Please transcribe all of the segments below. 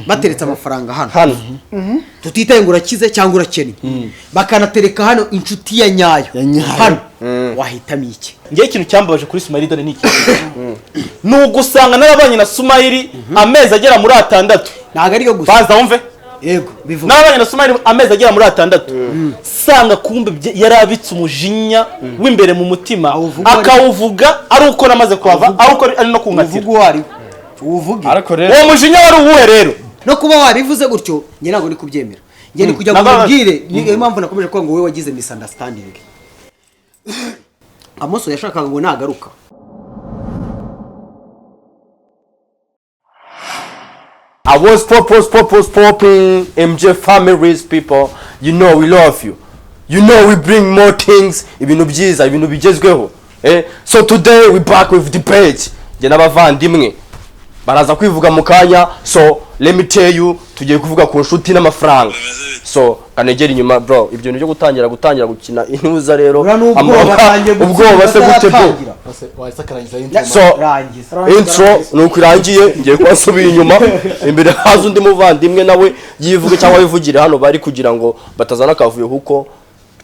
Bateretse amafaranga hano, hano, tutitaye ngo urakize cyangwa urakennye, bakanatereka hano inshuti ya nyayo Ya nyayo. hano, wahitamo iki? Ngewe ikintu cyambabaje kuri Sumayiri dore ni iki: ni ugusanga narabanye na Sumayiri amezi agera muri 6. Ntabwo ariyo gusa. Baza wumve. Yego, bivuga. Narabanye na Sumayiri amezi agera muri 6, sanga kumbe yari abitse umujinya w'imbere mu mutima, Awuvuga ari- akawuvuga ari uko namaze kuhava, ari uko ari no kunkatira. Uvuga uwo ari we, uwuvuge. Ariko rero Uwo mujinya wari uwuhe rero? No kuba wabivuze gutyo, njye ntabwo ndi kubyemera. Njye ni kujya ngo mubwire, niyo mpamvu nakomeje kuvuga ngo wowe wagize misunderstanding. Amoso yashakaga ngo nagaruka. I was purpose, purpose, popping MJ families people. You know we love you. You know we bring more things, ibintu byiza, ibintu bigezweho. Eh? So today we back with debate. Njye n'abavandimwe baraza kwivuga mu kanya. So let me tell you, tugiye kuvuga ku nshuti n'amafaranga. So kanegera inyuma, bro, ibyo bintu byo gutangira gukina intuza rero. Uriya ni ubwoba, batangiye Ubwoba se gute, bro? Bataratangira. So Rangiza. Intro nuko irangiye, ngiye kuba nsubiye inyuma. Imbere haza undi muvandimwe, nawe yivuge cyangwa yivugire hano bari, kugira ngo batazana akavuyo, kuko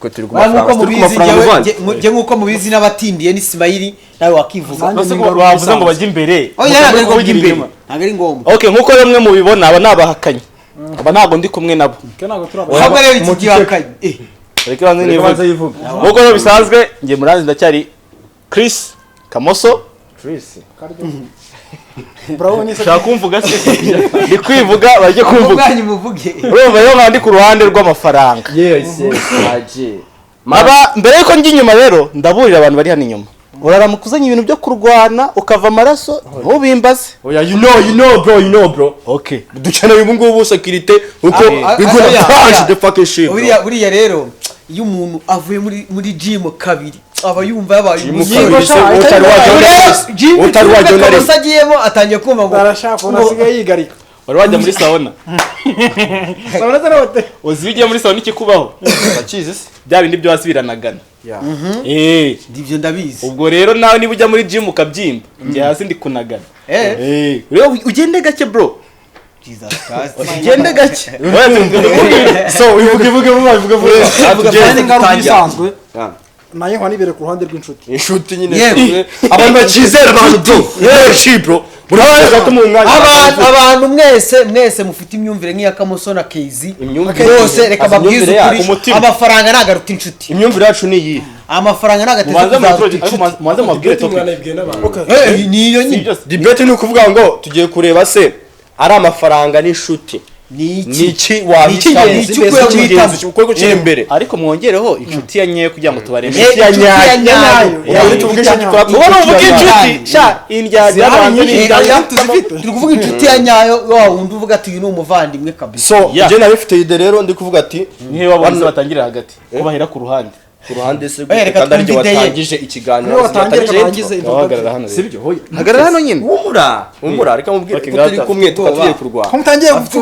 twe turi ku Ba, mafaranga, nk'uko turi ku mubizi, mafaranga, muvandi. njye nk'uko mubizi n'abatindiye ni Simayiri, nawe wakivuga. Nanjye Bose ni ko ingaruka bavuze ngo isanzwe. bajye imbere, Oya, ntabwo ari ngombwa kuvugira imbere, inyuma. ntabwo ari ngombwa. Okay, nk'uko bamwe mubibona, aba ni abahakanyi, aba ntabwo ndi kumwe nabo. Ahubwo rero iki gihakanye. Reka banze Reka banze nivuge. yivuge. Nk'uko rero bisanzwe, njye muranzi ndacyari Chris Kamoso. Chris. Ushaka kumvuga se? Ndi kwivuga, bajye kumvuga. Ubwanyu muvuge. Urumva rero nkaba ndi ku ruhande rw'amafaranga. Yes, aje. Aba mbere yuko njya inyuma rero, ndaburira abantu bari hano inyuma: uraramuka uzanye ibintu byo kurwana ukava amaraso, ntubimbaze. Oya, you know, you know, bro, you know, bro. Okay. Dukeneye ubu ngubu security kuko we gonna Oya, punch oya. the fucking shit, bro. Buriya rero iyo umuntu avuye muri gym kabiri, aba yumva yabaye Gym umusore. kabiri se, utari wajya Rero, gym utari wajya na rimwe. Kamoso agiyemo, atangiye kumva ngo Arashaka ukuntu asigaye yigarika. Wari wajya muri sauna? Sauna se n'abate- Uzi iyo ugiye muri sauna ikikubaho? Urakizi se? Bya bindi byo hasi biranagana. Eh. Ibyo ndabizi. Ubwo rero nawe niba ujya muri gym ukabyimba, njye hasi ndi kunagana. Eh. Eh, rero ugende gake, bro. Jesus Christ. Ugende gake. So ivuge, ivuge vuba, ivuge vuba. Ivuge Kandi vuba. ingaruka Tangira. isanzwe nayo nkaba nibere ku ruhande rw'inshuti. Inshuti nyine. Yewe. Abantu bakizera abantu, bro. Yeah, shit, bro. Buri wese atuma umwanya. Abantu mwese mufite imyumvire nk'iya Kamoso na Keizi Imyumvire- bose, reka Azi babwize imyumvire yacu. ukuri. Umutima. Amafaranga ntabwo aruta inshuti. Imyumvire yacu ni iyi. Amafaranga ntabwo ateze Mubanze kuzaruta muturage, ariko inshuti. mubanze mubabwire topic. Eh, niyo nyine. Byose. Debate ni ukuvuga ngo tugiye kureba se ari amafaranga n'inshuti, Ni ni iki? iki wahitamo? Ni iki ukwiye guhitamo? Ukwiye gushyira imbere. Ariko mwongereho inshuti ya nyayo kugira ngo tubareme. Eh, ya inshuti ya nyayo. nyayo. Ubwo rero tuvuge inshuti, twavuga Ubu nuvuga inshuti ya nyayo. inshuti sha indyarya Zirahari abantu nyinshi. ni Eh, indyarya. oya, turi kuvuga inshuti ya nyayo, wa wundi uvuga ati uyu ni umuvandimwe kabisa. So Yeah. njye nari mfite idée rero, ndi kuvuga ati Niyo wabonye se batangirira hagati, ko bahera ku ruhande? Ku ruhande se Oya, gute? reka Kandi ariryo twumve idée ye. watangije ikiganiro. Niwe watangiye, watangije reka barangize intro. Bahagarara hano rero. Sibyo, hoya. Hagarara hano nyine. Humura, humura, reka mubwire Okay, ko turi ngaho kumwe, tukaba tugiye kurwana. Ko mutangiye gupfa?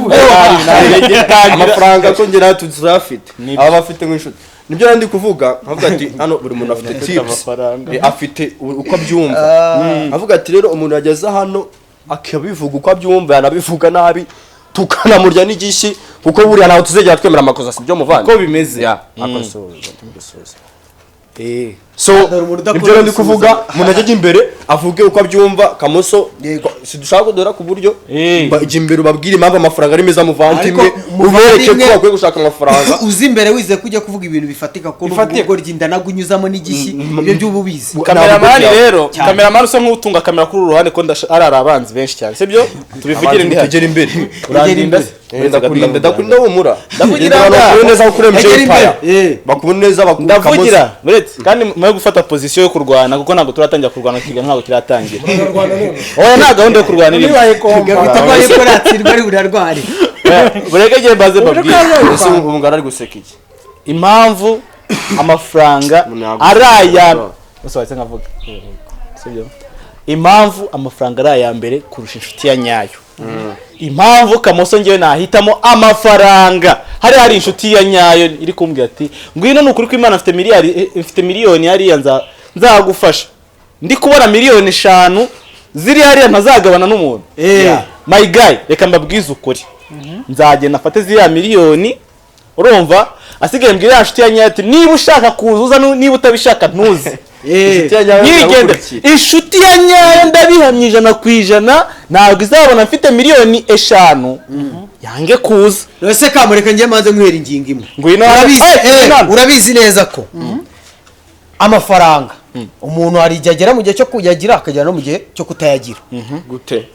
Amafaranga ko njye nawe tuzafite, Nibyo. aba bafite nk'inshuti, nibyo nari ndi kuvuga. Nkavuga ati hano buri muntu afite tips, amafaranga. Afite uko abyumva. Avuga ati rero umuntu yageze hano akabivuga uko abyumva, yanabivuga nabi tukanamurya n'igishyi, kuko buriya ntabwo tuzegera twemera amakosa, sibyo muvandi? Uko bimeze. Ya, akosoza, akosoza. Eh. So Dore umuntu udakunda nibyo rero ndi kuvuga, gusuhuza. umuntu ajya imbere avuge uko abyumva. Kamoso, Yego. si dushaka kudora ku buryo Eh. jya imbere ubabwire impamvu amafaranga ari meza, muvandimwe. Ariko Ubereke ko muvandimwe- bakwiye gushaka amafaranga. Uzi imbere wizeye ko ujya kuvuga ibintu bifatika, ko Bifatika. n'ubwo ryinda nagunyuzamo n'igishyi, ibyo by'ubu ubizi. Kameramani rero, Cyane. kameramani usa nk'utunga kamera kuri uru ruhande, ko ari abanzi benshi cyane, sibyo? Tubivugire ndi hano. Tugera imbere. Urandinda se? Ndakurinda, ndakurinda, humura. Ndakugira Ndakurinda, nga. bakubone neza kuri MJ Egera imbere. Empire. Eh. Bakubone neza, Ndavugira uretse kandi mwe gufata position yo kurwana, kuko ntabwo turatangira kurwana, ikiganiro ntabwo kiratangira. Oya, nta gahunda yo kurwana irimo. Nibaye komba. Gafite ko ariko natsindwa ari burarware. Bureke igihe mbaze mbabwire. Ese ubu ngara ari guseka iki? Impamvu amafaranga Ntabwo- ari aya bose bahise nkavuga, sibyo? Impamvu amafaranga ari aya mbere kurusha inshuti ya nyayo, impamvu Kamoso ngewe nahitamo amafaranga, hari inshuti ya nyayo iri kumbwira ati ngwino, ni ukuri ko Imana mfite miliyari, mfite miliyoni hariya, nzagufasha, ndi kubona miliyoni 5 ziri hariya ntazagabana n'umuntu. Eh. My guy, reka mbabwize ukuri. Nzagenda afate ziriya miliyoni, urumva, asigaye mbwira ya nshuti ya nyayo ati niba ushaka kuzuza, niba utabishaka ntuze. Inshuti ya nyayo Nyigende. iragukurikiye. Inshuti ya nyayo, ndabihamya 100%, ntabwo izabona mfite miliyoni 5 yange kuza. Ese kamureka njye manze nkwera ingingo imwe. Ngwino hano. Urabizi, Eh, ngwino hano. urabizi neza ko amafaranga umuntu hari igihe agera mu gihe cyo kuyagira, akagera no mu gihe cyo kutayagira. Gute?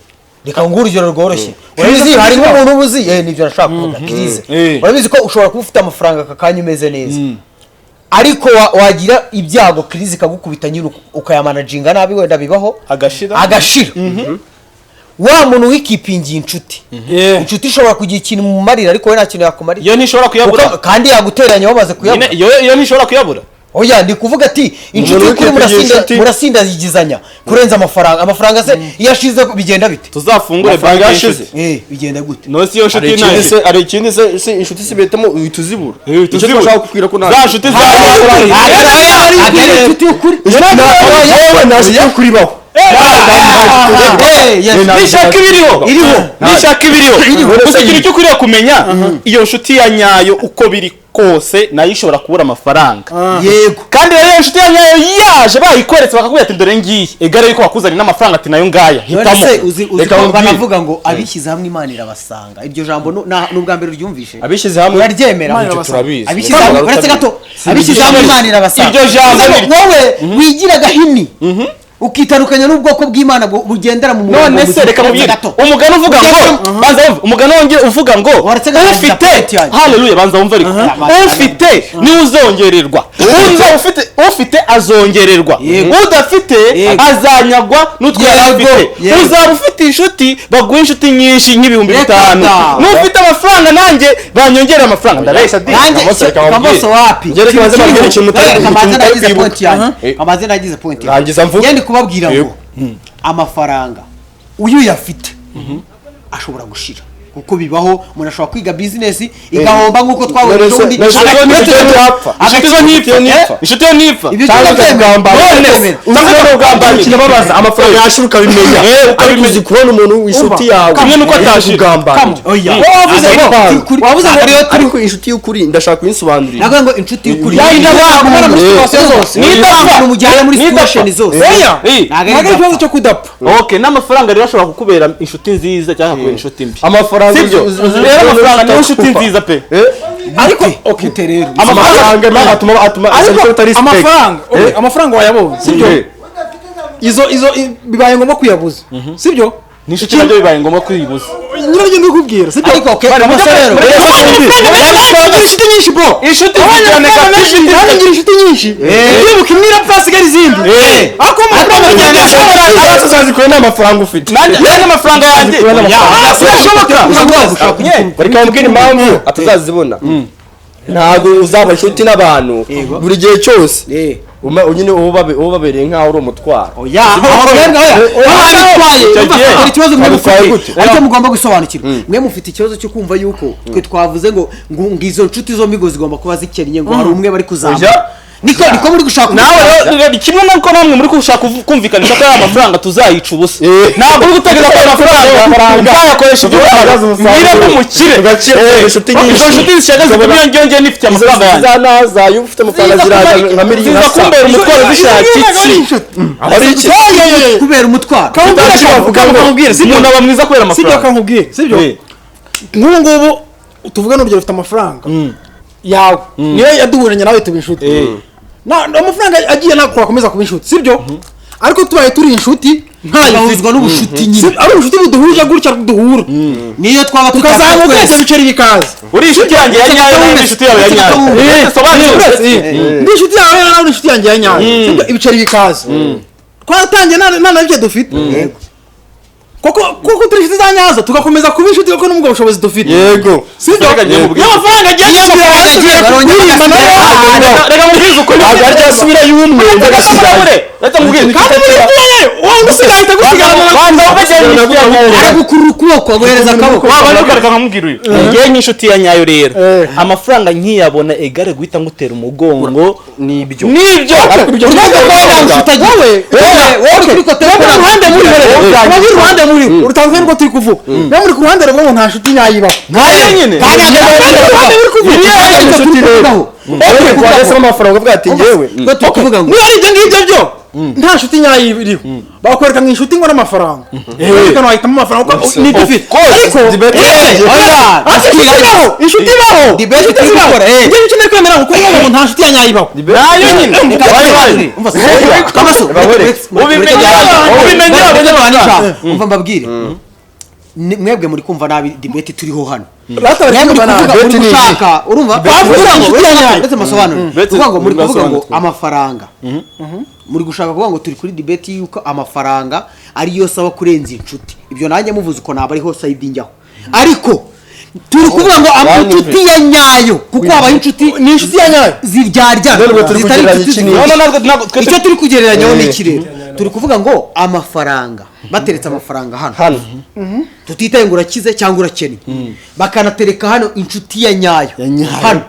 Reka nguhe urugero rworoshye. Urabizi, hari nk'umuntu uba uzi, nibyo nashaka kuvuga, crise. Urabizi ko ushobora kuba ufite amafaranga aka kanya umeze neza, ariko wagira ibyago, crise ikagukubita nyine, ukayamanaginga nabi, wenda bibaho, Agashira. agashira. Wa muntu wikipingiye inshuti, inshuti ishobora kugira ikintu mumarira, ariko we nta kintu yakumarira. Iyo ntishobora kuyabura. Kandi yaguteranya wamaze kuyabura. Nyine, iyo ntishobora kuyabura. Oya, ndi kuvuga ati inshuti Umuntu y'ukuri wikipingiye murasinda, inshuti. murasindagizanya kurenza amafaranga. Amafaranga se iyo ashize bigenda bite? Tuzafungure Amafaranga banki yashize. y'inshuti. Bigenda gute? No si iyo nshuti Hari ikindi nta se, hari ikindi se, si inshuti si betamo uhita uzibura? Uhita Icyo uzibura. twashaka kukubwira ko nta Za nshuti zawe. Ntabwo ari inshuti y'ukuri. Wowe nta nshuti y'ukuri ibaho. Yes. Nishaka ibiriho. Iriho. Nishaka ibiriho. Gusa ikintu cyo ukwiriye kumenya, iyo nshuti ya nyayo uko biri kose nayo ishobora kubura amafaranga. Yego. Kandi rero iyo nshuti ya nyayo yaje bayikweretse, bakakubwira ati dore ngiyi, egare yuko bakuzaniye n'amafaranga, ati nayo ngaya, None hitamo. se uzi Reka ko nkubwire. banavuga ngo abishyize hamwe Imana irabasanga? Iryo jambo ni ubwa mbere uryumvishe? Abishyize hamwe Uraryemera? Imana Icyo irabasanga. turabizi. Abishyize hamwe, uretse gato, abishyize hamwe Imana irabasanga. Iryo jambo Uzi ni ngo wowe wigira agahini ukitandukanya n'ubwoko bw'Imana bugendera mu murongo None se muzima. reka Uretse mubwire gato. umugani uvuga ngo, banza wumve umugani wongere uvuga ngo Waretse gato, ufite point yanjye. Haleluya, banza wumve, ariko ufite niwe uzongererwa, uza ufite, ufite azongererwa, udafite Yego. azanyagwa n'utwo yari Yego. afite. Yego. Uzaba ufite inshuti baguha inshuti nyinshi nk'ibihumbi Reka bitanu, da. n'ufite amafaranga nanjye banyongera amafaranga, ndabeshya di? Nanjye Kamoso, reka Kamoso nkubwire. wapi? Njye reka banze mbabwire ikintu Reka ikintu manze mutari nagize kwibuka. point yanjye. Kamanze nagize point yanjye. Rangiza mvuge. Njye ndi kubabwira ngo Yego. amafaranga uyu uyafite ashobora gushira, kuko bibaho, umuntu ashobora kwiga business igahomba nk'uko twabonye None ejo se- bundi. none se inshuti yo ntiyapfa? Inshuti zo ntipfa. Ntipfa. Inshuti yo ntipfa. Ibyo Cyangwa ndabyemera. ukagambana. None se Uzi ko ugambana, kinababaza, amafaranga yashira ukabimenya, Ukabimenya. ariko uzi kubona umuntu w'inshuti yawe Kimwe nuko atashira. kugambanira. Oya. Wavuze ngo Wavuze ngo Ariko inshuti y'ukuri ndashaka kuyinsobanurira. Navuga ngo inshuti y'ukuri Ya yindi Mubona muri situation zose. Nidapfa. Umuntu mujyana muri Nidapfa. situation zose. Oya. Ntabwo ari Ntabwo ari ikibazo idapfa. cyo kudapfa. Okay, n'amafaranga rero ashobora kukubera inshuti nziza cyangwa akakubera inshuti mbi. Amafaranga Sibyo? Rero amafaranga niyo nshuti nziza pe. Ariko Okay, gute rero? Amafaranga nawe atuma Ariko atari respect. amafaranga, okay, amafaranga wayabonye, sibyo? Izo bibaye ngombwa kuyabuza, sibyo? N'inshuti nabyo bibaye ngombwa kuyibuza. Nyine byo ndikubwira, sibyo? Ariko okay, Kamoso rero Ngira inshuti nyinshi, bro. Inshuti Abanye zigira amafaranga menshi, negativity. nanjye ngira inshuti nyinshi. Ndibuka imwe irapfa hasigara izindi. Ariko amafaranga Arazo uzazikuye nta mafaranga ufite. Nanjye amafaranga yanjye. Birashoboka. Reka mubwire impamvu atazazibona. Ntabwo uzaba inshuti n'abantu buri gihe cyose. Nyine uba ubabereye nk'aho uri umutwaro. Oya, aho mwebwe, oya, aho babitwaye, Icyo umva, gihe. hari ikibazo mwe Babitwaye mufite, gute? ariko mugomba gusobanukirwa. Mwe mufite ikibazo cyo kumva yuko twe twavuze ngo izo nshuti zombi ngo zigomba kuba zikennye, ngo hari umwe bari kuzamura. Oya. Niko muri gushaka. Nawe rero ni kimwe nuko namwe muri gushaka kumvikanisha ko aya mafaranga tuzayica ubusa. Ntabwo uri gutekereza ko aya mafaranga nzayakoresha ibyo mbwira nk'umukire. Tugakira, inshuti nyinshi. Izo nshuti zishaka zituma iyo ngiyo ngiye nifitiye amafaranga yanjye. Zanaza iyo ufite amafaranga ziraza nka miliyoni. Ziza kumbera umutwaro zishaka iki? Ari iki? Kubera umutwaro. Bavuga ngo Umuntu aba mwiza kubera Sibyo? amafaranga. Kankubwire, sibyo? Nk'ubu ngubu tuvuge n'urugero, ufite amafaranga yawe, niyo yaduhuranye nawe tuba inshuti. Na amafaranga agiye ntabwo twakomeza kuba inshuti, sibyo? Ariko tubaye turi inshuti ntayo Tugahuzwa n'ubushuti nyine. Ari ubucuti buduhuje gutya duhura, Niyo twaba tukazamuka twese. ibyo biceri bikaza. Uri inshuti yanjye ya nyayo, nawe uri inshuti yawe ya nyayo. Sobanura. Ndi inshuti yawe, nawe uri inshuti yanjye ya nyayo, sibyo? Ibiceri bikaza, twaratangiye nta na bike dufite, koko turi inshuti za nyazo, tugakomeza kuba inshuti kuko n'ubwo bushobozi dufite. Yego. Sibyo? Reka njye mubwire. Iyo amafaranga agiye Amafaranga agiye, barongera kuririmba nayo. bagasubira. Reka mubwize ukuri. Ntabwo arya asubira y'umwe undi agasigaye. Reka mubwire. Kandi muri nyayo wowe usigaye ahita agusigarana. Banza wumve njye n'inshuti ya nyayo rero. Aragukurura ukuboko, aguhereza akaboko. Waba nukareka nkamubwira uyu ngewe nk'inshuti ya nyayo rero, amafaranga nkiyabona egare guhita ngutera umugongo. Nibyo. Nibyo. Ariko ibyo Urwego rwawe nta nshuti agira. Wowe Wowe uri kuri kote wowe uruhande muri Wowe wowe uruhande muri urutandukanye n'urwo turi kuvuga. Niba muri ku ruhande ruvuga ngo nta nshuti nyayo ibaho. Ntayo nyine. Kandi Ruhande uri kuvuga. Iriya inshuti rero wahisemo amafaranga ukavuga ati njyewe twe turi kuvuga ngo Niba ari ibyo ngibyo byo nta nshuti nyayo iriho, bakwereka ngo inshuti ngo n'amafaranga, ariko wahitamo amafaranga kuko nibyo ufite. Ariko ariko inshuti ibaho, inshuti ibaho, Debate inshuti turi ibaho. gukora, eh. Njye icyo nari kwemera ngo kuvuga ngo nta nshuti ya nyayo ibaho. Nayo nyine. Umva se, Kamoso, Ubimenya uretse umva mbabwire. Mwebwe muri kumva nabi debate turiho hano. Rata bari Mwebwe muri kumva nabi. kuvuga, muri Debate ni gushaka, urumva? Bavuze Kuvuga ngo inshuti ya nyayo. uretse amasobanuro. Uretse- Kuvuga ngo muri kuvuga ngo murasobanukirwa. amafaranga, muri gushaka kuvuga ngo turi kuri debate y'uko amafaranga ariyo saba kurenza inshuti. Ibyo nanjye muvuze uko naba ariho side njyaho, ariko turi kuvuga ngo inshuti ya nyayo, kuko habaho inshuti Ni inshuti ya nyayo. ziryaryana, None ubwo turi zitari kugereranya inshuti iki n'iki? No, ntabwo twese Icyo turi kugereranyaho ni iki rero? Turi kuvuga ngo amafaranga, bateretse amafaranga hano, hano, tutitaye ngo urakize cyangwa urakennye, bakanatereka hano inshuti ya nyayo hano,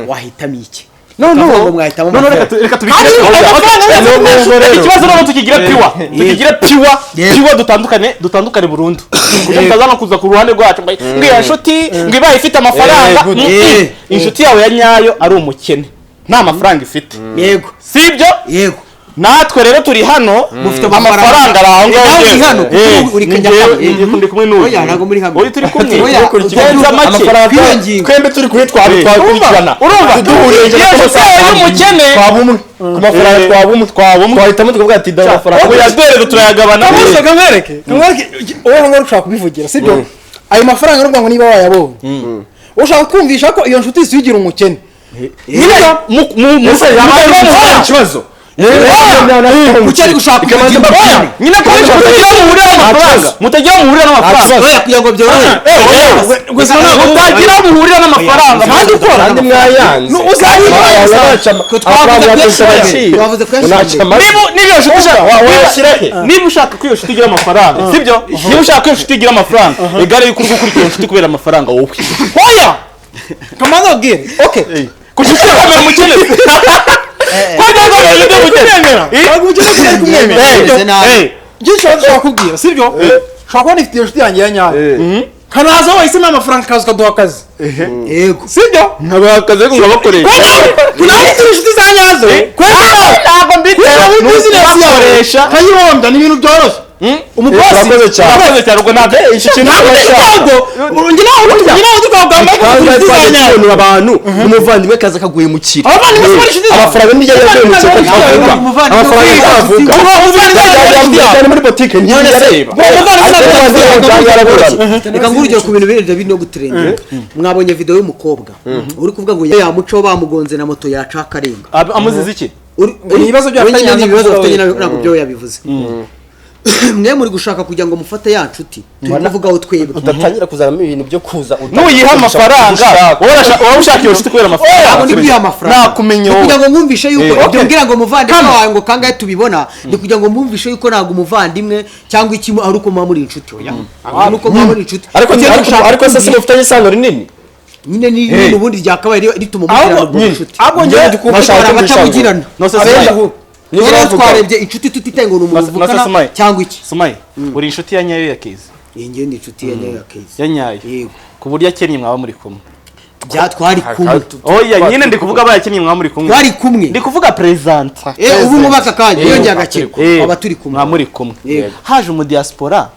wahitamo iki? No, no. Bakavuga ngo mwahitamo No, no, amafaranga. reka tubigire. Amafaranga No, yose no, rero. Ikibazo noneho tukigira pure, tukigira pure. Yego. Pure, dutandukane burundu, kugira ngo utaza kuza ku ruhande rwacu ngo iyo nshuti ngo ibaye ifite amafaranga. Eh, good. Eh. Inshuti yawe ya nyayo ari umukene, nta mafaranga ifite, Yego. sibyo? Yego. Natwe rero turi hano, Mufite amafaranga ari aho ngaho. Nawe uri Yewe. hano, kuko uri Ni Kanyakama. njyewe, ndi kumwe n'uyu. Oya, ntabwo muri hamwe. Oya, turi kumwe. Oya, Tugenza make. Amafaranga Kw'iyo ngingo. twembi turi kuri twakurikirana. Urumva Duhuriye iyo nshuti yawe y'umukene twaba umwe ku mafaranga, twaba umwe, twaba umwe. Twahitamo tukavuga ati dore amafaranga. Ubu yadwereze turayagabana. Kamuso, kamwereke wowe ngo ushaka kubivugira sibyo. Ayo mafaranga n'ubwo ngo niba wayabonye, ushaka kumvisha ko iyo nshuti isigira umukene? Nyine Ese yaba ari ikibazo? Kuki ari gushaka Ikabanza kugira mbabwire. Nyine ko mutagira muhurira n'amafaranga, mutagira muhurira n'amafaranga. Oya, kugira ngo byorohe. Mutagira muhurira n'amafaranga Kandi ukora kandi mwayanze. Twavuze kuyashyira imbere. Niba iyo nshuti ushaka Wayashyira he? Niba ushaka ko iyo nshuti igira amafaranga, sibyo? Niba ushaka ko iyo nshuti igira amafaranga, igare yuko uri gukurikira iyo nshuti kubera amafaranga wowe. Oya, kamanza babwire, okay. Kuki ushaka kumera umukene? Ko ntabwo ari umukene. Ntabwo umukene kubera kumwemera. Bimeze nabi. Njye nshobora kubwira sibyo, ushobora kuba nifite iyo nshuti yanjye ya nyayo, kanaza wahisemo amafaranga, kaza ukaduha akazi. Yego. Sibyo? Ntabwo ariko ngabakoresha. Ntabwo turi inshuti za nyazo. Ntabwo mbitewe Muri business yawe bakoresha. Kayihombya ni ibintu byoroshye, umubosi. Urakoze cyane. Urakoze cyane, ubwo ntabwo Icyo kintu Ntabwo ntabwo njye nawe njye nawe tukagamba ko turi kandi inshuti za nyazo. twajya abantu n'umuvandimwe kaza akaguhemukira. Abavandimwe si bari inshuti zawe. Amafaranga niyo yaguhemukira ntavuga. Umuvandimwe Amafaranga ntavuga. Umuvandimwe Yajyanye muri botike ntiyareba. Reka nguhe urugero ku bintu biri biri no gutrendinga. Mwabonye video y'umukobwa uri kuvuga ngo yamucaho bamugonze na moto yaca akarenga. Amuziza iki? Ni ibibazo byo Wenyine afitanye ni ibibazo nawe. afitanye nawe, ntabwo byo yabivuze. Mwe muri gushaka kugira ngo mufate ya nshuti turi kuvugaho twebwe. Udatangira kuzanamo ibintu byo kuza. Nuyiha amafaranga, wowe ushaka iyo nshuti kubera amafaranga. Ntabwo ndi kwiha amafaranga. Nakumenya Ni wowe. kugira ngo mwumvishe yuko Eh, ibyo okay. mbwira ngo umuvandimwe wawe ngo kangahe tubibona, ni kugira ngo mwumvishe yuko ntabwo umuvandimwe cyangwa iki ari uko muba muri inshuti. Oya, ntabwo ni uko muba muri inshuti. Ariko Icyo ariko gushaka ariko se kumvisha- mufitanye isano rinini. Nyine ni nyine ubundi ryakabaye rituma mugirana ubwo bucuti. Ahubwo njyewe Ariko hari abatabugirana. No se Abenshi Sumaye. ubu. Niba Rero bavuga. twarebye inshuti tutitaye ngo ni umuntu No se muvukana Sumaye. cyangwa iki. Sumaye, uri inshuti ya nyayo ya Kezi? Iyi ngiyi ni inshuti ya nyayo ya Kezi. Ya nyayo? Yego. Ku buryo akennye mwaba muri kumwe? Bya twari kumwe. Oya nyine, ndi kuvuga abaye akennye mwaba muri kumwe. Twari kumwe. Ndi kuvuga present. Eh, ubu ngubu aka kanya yongeye agakira, aba turi kumwe. Mwaba muri kumwe. Yego. Haje umudiaspora,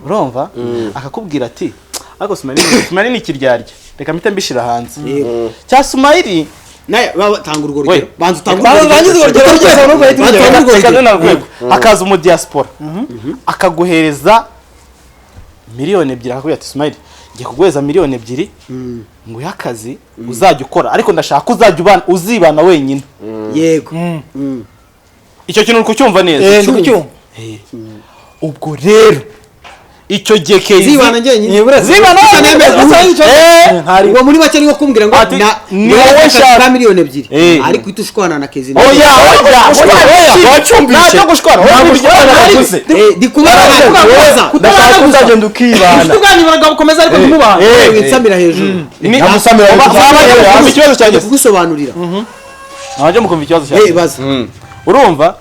urumva, akakubwira ati ariko Sumayili ni ikiryarya, reka mpite mbishira hanze Yego. cya Sumayili. Naye baba tanga urwo We. rugero, banza utange Banza urwo urangize urwo rugero, ugeze n'ubwo uhita Banza ugera. utange urwo Reka rugero. none urwego. Hakaza umudiaspora akaguhereza 2 miliyoni akakubwira ati Sumayili, ngiye kuguhereza 2 miliyoni nguhe akazi uzajya ukora, ariko ndashaka ko uzajya ubana uzibana wenyine. Yego. Icyo kintu uri kucyumva neza? Eh, ndi kucyumva. Ubwo rero icyo gihe Kezi Zibana njyenyine. Zibana wenyine. Ntari. Uwo muri make ni nko kumbwira ngo Ati, ni ni wowe nshaka. ka 2 miliyoni. Eh. Ariko uhita ushwana na Kezi. Oya, oya, oya. Wacyumvise? Ntabyo gushwana. Ntabwo gushwana navuze. Eh, ndi kubona kubaza. Ndashaka ko uzagenda ukibana. Inshuti ubwanyu bagakomeza ariko ntimubane. Winsamira hejuru. Ntamusamira hejuru. Mwabanje mukumva ikibazo cyanjye? Kugusobanurira. Mwabanje mukumva ikibazo Eh, cyanjye? baza. Urumva,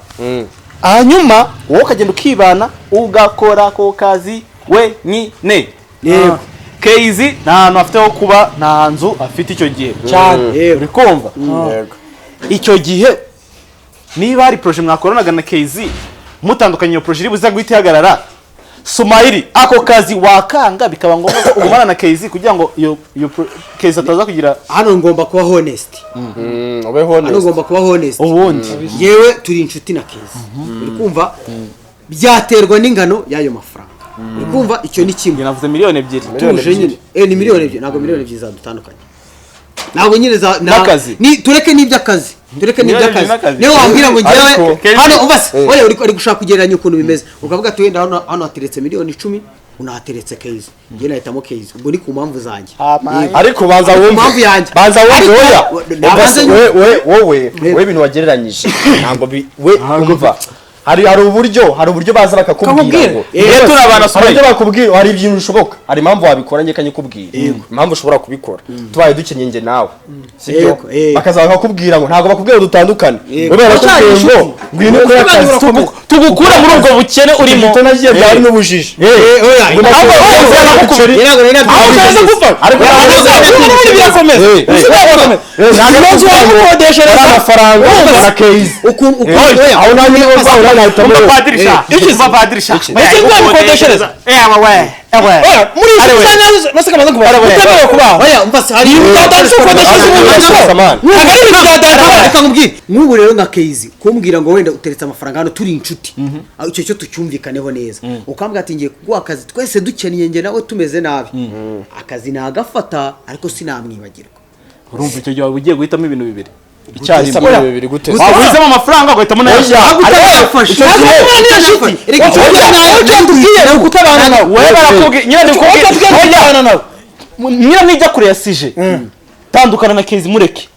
hanyuma wowe ukagenda ukibana ugakora ako kazi. Wenyine. Yego. Keizi nta hantu afite ho kuba, nta nzu afite icyo gihe. Cyane. Uri kumva? Yego. Icyo gihe niba hari projet mwakoranaga na Keizi mutandukanye, iyo projet iri buze guhita ihagarara. Sumayiri, ako kazi wakanga bikaba ngombwa ko ugumana na Keizi kugira ngo iyo Keizi ataza kugira Hano ngomba kuba honest. Ube Hano honest. ngomba kuba honest. Ubundi Yewe, turi inshuti na Kezi, uri kumva? Byaterwa n'ingano y'ayo mafaranga, uri kumva? Icyo ni kimwe. Njye navuze 2 miliyoni. Tuje nyine, ni 2 miliyoni, ntabwo 2 miliyoni zadutandukanye, ntabwo nyine za N'akazi. Ni tureke n'iby'akazi, tureke 2 miliyoni n'iby'akazi. n'akazi. Niyo wambwira ngo njyewe Ariko- hano umva se, oya, uri gushaka kugereranya ukuntu bimeze, ukavuga ati wenda hano hateretse 10 miliyoni unahateretse Kezi, njye nahitamo Kezi, ubwo ni ku mpamvu zanjye. Yego. Ariko banza Ku wumve. mpamvu yanjye. Banza wumve. Ariko- Oya. Nabanza We, wowe ibintu wagereranyije ntabwo we umva, hari uburyo baza bakakubwira Kakubwira. ngo Iyo turi abantu hari uburyo bakubwira, hari ibintu bishoboka, hari impamvu wabikora. Njye kanyikubwira impamvu ushobora kubikora tubaye dukennye njye nawe, sibyo? Yego, eh. Bakaza bakakubwira ngo ntabwo bakubwira ngo dutandukane, Yego. wowe barakubwiye ngo ngwino ukore akazi Tugukura muri ubwo bukene urimo. Gito nagiye byari n'ubujiji. Oya, Ngo Ahubwo wowe nakubwira- Yego, nari Ahubwo nabyumvise. Ariko N'ubundi birakomeza. Birakomeza. ntabwo Wamukodeshereza. amafaranga na Keizi. Ukuntu oya, Aho nanjye niba rwawe nahitamo Umva wowe. padiri sha, umva padiri sha. Ese nzabikodeshereza? Ewe we, ewe. Oya, muri iyi Ari we. nsi nase kamaze kubaho utemerewe kubaho. Oya, umva se, hari Byadanje ukodeshereza umuntu wese. Man. Ntabwo ari ibintu byadanje. Reka nkubwire, nk'ubu rero nka Keizi kumbwira ngo wenda uteretse amafaranga hano turi inshuti, aho icyo cyo tucyumvikaneho neza, ukambwira ati ngiye kuguha akazi, twese dukennye, njye nawe tumeze nabi, akazi nagafata ariko sinamwibagirwa. Urumva icyo gihe waba ugiye guhitamo ibintu bibiri Guhitamo icyarimwe. ibintu bibiri gute? Waba uhisemo amafaranga ugahitamo nayo. Oya. Ntabwo utayafashe. Icyo gihe- Ntabwo niyo nshuti. Reka icyo gihe nawe Tubwiye ni ukutabana nawe. Wowe barakubwiye nyine, ni Wowe tubwiye ni ukutabana nawe. Nyine nijya kure ya sije, tandukana na Kezi, mureke.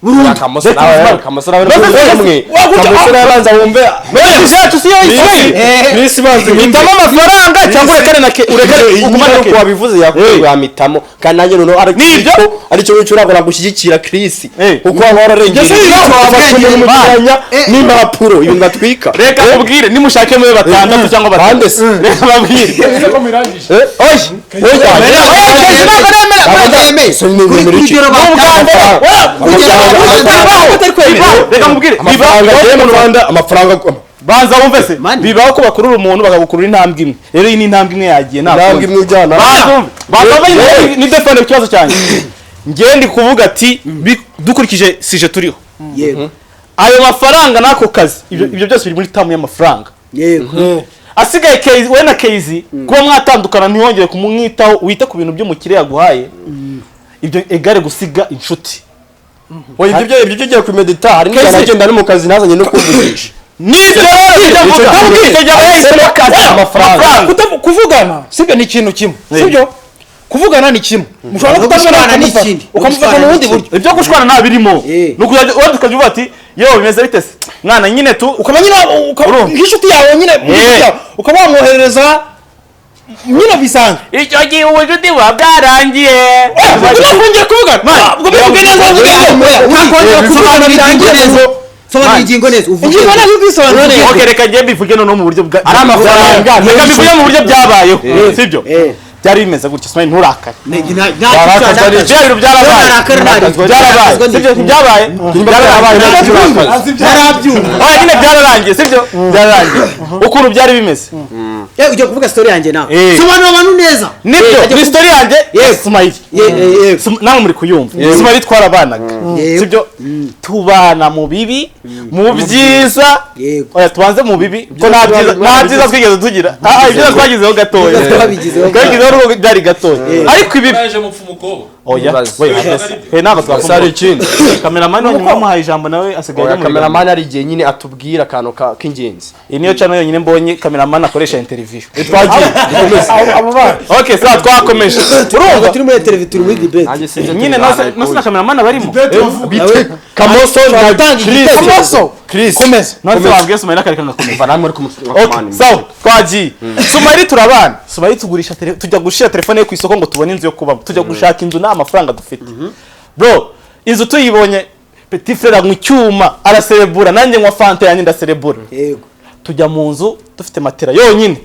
Kamoso nawe, Kamoso nawe, Mbese- umwe Kamoso nawe, banza wumve. Sije yacu siyo isigaye. Chris, banza wumve. Hitamo amafaranga cyangwa urekane na urekane ugumane na uko Kezi. wabivuze yamitamo, kandi nanjye noneho Nibyo? aricyo ngicyo ntabwo nagushyigikira, Chris, Eh. kuko waba wararengeye. Ese wafashe umuntu mu kiranya n'impapuro, ibintu batwika. Reka nkubwire, nimushake mube batandatu cyangwa batanu. Bande se? Reka babwire. Eh, oya, oya. Oya, Kezi ntabwo nemera. Ntabwo yemeye. Kuri kugero Bibaho, reka nkubwire, bibaho. Amafaranga agiye mu Rwanda, amafaranga Banza wumve se. Mani. Bibaho ko bakurura umuntu bakagukurura intambwe imwe. Rero iyi ni intambwe imwe yagiye, nta Intambwe kundi. imwe ujyana. Banza wumve, banza wumve, ni defend ikibazo cyanjye. Njye ndi kuvuga ati dukurikije sije turiho, Yego. ayo mafaranga n'ako kazi, ibyo byose biri muri terme y'amafaranga. Yego. Asigaye Kezi, we na Kezi kuba mwatandukana ntihongere kumwitaho, wite ku bintu by'umukire yaguhaye, ibyo egare gusiga inshuti. Oya, ibyo ugiye kumedita, hari n'igihe Kezi. nagenda no mu kazi ntazanye no kumvugisha. Nibyo rero ibyo mvuga. Icyo gihe yahisemo akazi, amafaranga. Kuvugana sibyo ni ikintu kimwe, sibyo? Kuvugana ni kimwe, mushobora no No kutabona, gushwana ni ukamufata ikindi. ukamufata mu No bundi gushwana ni buryo. Ibyo gushwana nta birimo. Eh. Ni ukuzajya wenda ukajya uvuga ati yo bimeze bite se mwana, nyine tu Ukaba nyine Urumva? nk'inshuti yawe nyine, nk'inshuti yawe, ukaba wamwoherereza nyine bisanzwe. Icyo gihe ubucuti buba bwarangiye. Ntibakongere kuvugana, ubwo bivuge neza, uvuge ngo ntakongera kuvugana, Sobanura ingingo birangiye. neza, sobanura ingingo neza, uvuge. Ingingo neza, ubwisobanuro neza. Ok, reka njye mbivuge noneho mu buryo bwa Ari amafaranga. Reka mbivuge mu buryo byabayeho, sibyo? Eh. Byari bimeze gutya. Smile, nturakare. Barakazwa n'iki? Bya bintu byarabaye. Byarabaye, sibyo? Ntibyabaye, byarabaye. Ntarabyumva. Oya, nyine byararangiye, sibyo? Byararangiye. Ukuntu byari bimeze. Ujya kuvuga story yanjye nawe. Eh. Sobanura abantu neza. Nibyo, ni story yanjye ya Smile. Namwe muri kuyumva. Smile, twarabanaga, Yego. sibyo? Tubana mu bibi, mu byiza. Yego. Oya, tubanze mu bibi ko nta byiza twigeze tugira. Ah, ibyiza twagizeho gatoya. Ibyiza twabigizeho. Twabigizeho nubwo byari gatoya, ariko ibi Yaje mupfa umukobwa. Oya. Ibaze. We, we ntabwo Gusa hari twakumva. ikindi. Kameramani wanyu mwamuhaye ijambo, nawe asigaye Oya, ajya mu biganiro. kameramani hari igihe nyine atubwira akantu k'ingenzi. Iyi niyo channel yonyine mbonye kameramani akoresha interview. Twagiye, dukomeze. Abo bana. Okay, sawa, twakomeje. Urumva turi muri televiziyo, turi muri debate. Nanjye sinzi. Nyine nose na kameramani abarimo. Bite Kamoso na Gutanga Chris. igitekerezo. Kamoso. Chris. Komeza. Nose wabwiye Sumayira akareka ngakomeza. Umva namwe uri Okay, sawa, twagiye. Sumayiri turabana, Sumayiri tugurisha tujya gushira telefone ye ku isoko ngo tubone inzu yo kubamo. Tujya gushaka inzu nta mafaranga dufite, bro. Inzu tuyibonye, petit frère anywa icyuma araserebura, nanjye nywa fanta yanjye ndaserebura. Yego. Tujya mu nzu dufite matera yonyine.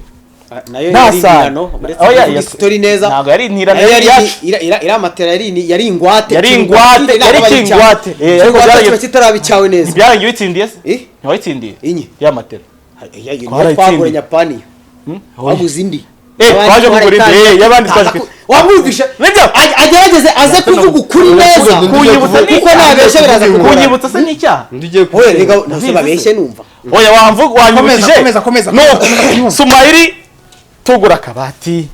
Nayo Nta yari sano. intirano, uretse Oya, kuvuga story neza. Ntabwo yari intirano, Nayo yari yari iyacu. iriya matera yari ingwate. Yari ingwate, yari ikingwate. Ariko ariko byaragiye- kiba kitaraba icyawe neza. Ntibyarangiye uyitsindiye se? Eh? Ntiwayitsindiye? Inye. Ya matera. Iyo Twarayitsindiye. twagura Nyapani, waguze indi. Twaje kugura indi, y'abandi twaje Wamwumvisha. Nibyo. Agerageze aze kuvuga ukuri neza. Kunyibutsa ni Kuko nabeshya biraza kugorana. Kunyibutsa se ni icyaha? Undi ugiye Oya, rega ntose babeshye numva. Oya, wamvuga wanyibukije. Komeza, komeza, No. komeza, komeza. Sumayiri, tugura akabati,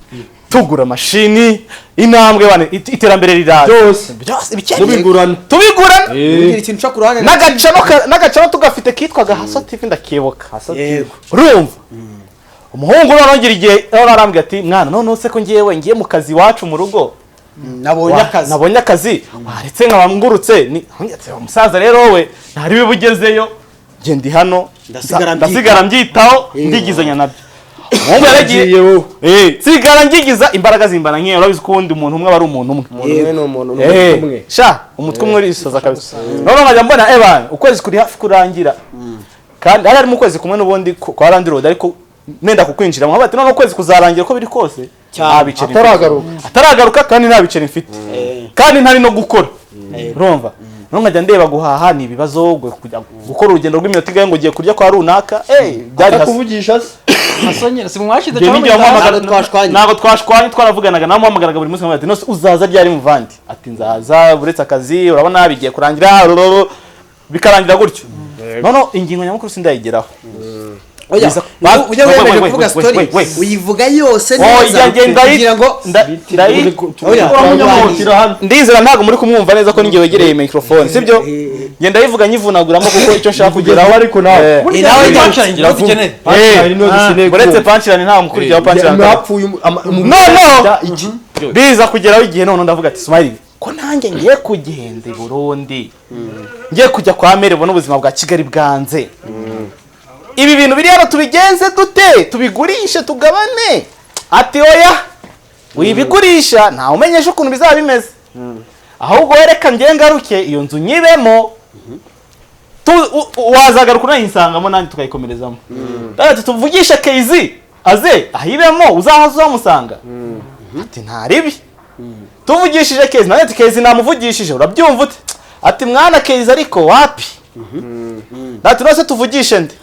tugura mashini, intambwe bane, iterambere riraza. Byose. Byose ibikenewe. Mubigurana. Tubigurana. Ugira ikintu uca ku ruhande. N'agacano tugafite kitwaga Haso TV, ndakibuka. Yego. Urumva umuhungu noneho ngira igihe noneho arambwira ati: "Mwana, noneho se ko ngewe ngiye mu kazi iwacu mu rugo, Nabonye akazi. nabonye akazi, waretse nkaba ngurutse?" Ni ati: "Umusaza rero wowe ntari bugezeyo, njye ndi hano." Ndasigara Ndasigara mbyitaho, ndigizanya nabyo. Umuhungu yaragiye. Yagiye wowe. Nsigara ngigiza imbaraga zimbana nkeya. Urabizi ko ubundi umuntu umwe aba ari umuntu umwe. Umuntu umwe ni umuntu umwe. Sha, umutwe umwe urisoza kabisa. Noneho nkajya mbona eba ukwezi kuri hafi kurangira, kandi hari harimo ukwezi kumwe n'ubundi kwa landlord, ariko nenda kukwinjiramo nkavuga ati: "Noneho ukwezi kuzarangira uko biri kose nta biceri mfite." Ataragaruka. Ataragaruka, kandi nta biceri mfite, kandi ntari no gukora. Urumva, noneho nkajya ndeba guhaha ni ibibazo, kujya gukora urugendo rw'iminota igahe ngo ugiye kurya kwa runaka, byari hasi. Atakuvugisha se? Asonyera si mwashize. Njye n'igihe wamuhamagara. Ntabwo twashwanye. Ntabwo twashwanye, twaravuganaga. Namuhamagaraga buri munsi nkamubwira ati: "Nose uzaza ryari muvandi?" Ati: "Nzaza uretse akazi, urabona bigiye kurangira." Rororo, bikarangira gutyo. Noneho ingingo nyamukuru sindayigeraho. Oya, ujya Wait, wemeje wait, kuvuga wait, story, wait, wait. uyivuga yose Oya, neza ngenda kugira ngo Oya, Ndizera ntabwo muri kumwumva neza ko ninjye wegereye microphone, sibyo? Ngenda yivuga nyivunaguramo kuko icyo nshaka kugeraho Ariko nawe. Eh, nawe Punchline dukeneye. Uretse punchline, nta mukurikiyeho punchline. Hapfuye. No. Iki. Biza kugeraho igihe none ndavuga ati: "Smile, ko nanjye ngiye kugenda i Burundi, ngiye kujya kwa mere, ubona ubuzima bwa Kigali bwanze, ibi bintu biri hano tubigenze dute? Tubigurishe tugabane?" Ati: "Oya, wibigurisha, ntawe umenyesha ukuntu bizaba bimeze, ahubwo wereka ngiye ngaruke iyo nzu nyibemo, wazagaruka unayisangamo nanjye tukayikomerezamo." Ati: "Tuvugishe Keizi aze ahibemo, uzahaza uzamusanga." Ati: "Ntaribi." Tuvugishije Keizi nawe, ati: "Keizi namuvugishije, urabyumva ute?" Ati: "Mwana, Keizi ariko wapi." Ati: "Nose tuvugishe nde?"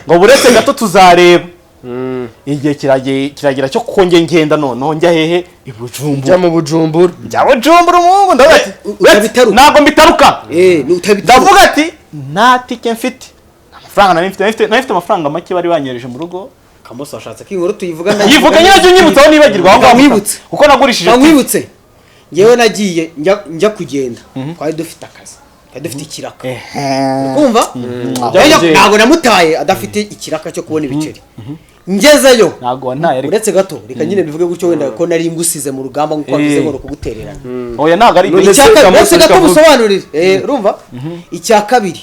Ngo: "Buretse gato tuzareba." Igihe kiragera cyo kongera ngenda, noneho njya hehe? I Bujumbura. Jya mu Bujumbura. Njya Bujumbura. Umuhungu ndavuga ati Utabitaruka. Ntabwo mbitaruka. Ni utabitaruka. Ndavuga ati nta tike mfite, nta mafaranga nari mfite, nari mfite amafaranga make bari banyohereje mu rugo. Kamoso washatse ko inkuru tuyivuga. Yivuga nyine, jya unyibutsa aho nibagirwa aho ngaho. Nkwibutse. Kuko nagurishije tike. Nkwibutse, ngewe nagiye njya kugenda, twari dufite akazi, twari dufite ikiraka. Kumva? Ntabwo namutaye adafite ikiraka cyo kubona ibiceri. Ngezeyo, Ntabwo wantaye ariko. uretse gato, reka nyine mbivuge gutyo, wenda ko nari ngusize mu rugamba nk'uko wavuze ngo ni ukugutererana. Oya, ntabwo ari None se Icya kabiri, Kamoso uretse gato, kavuga. musobanurire. Urumva, icya kabiri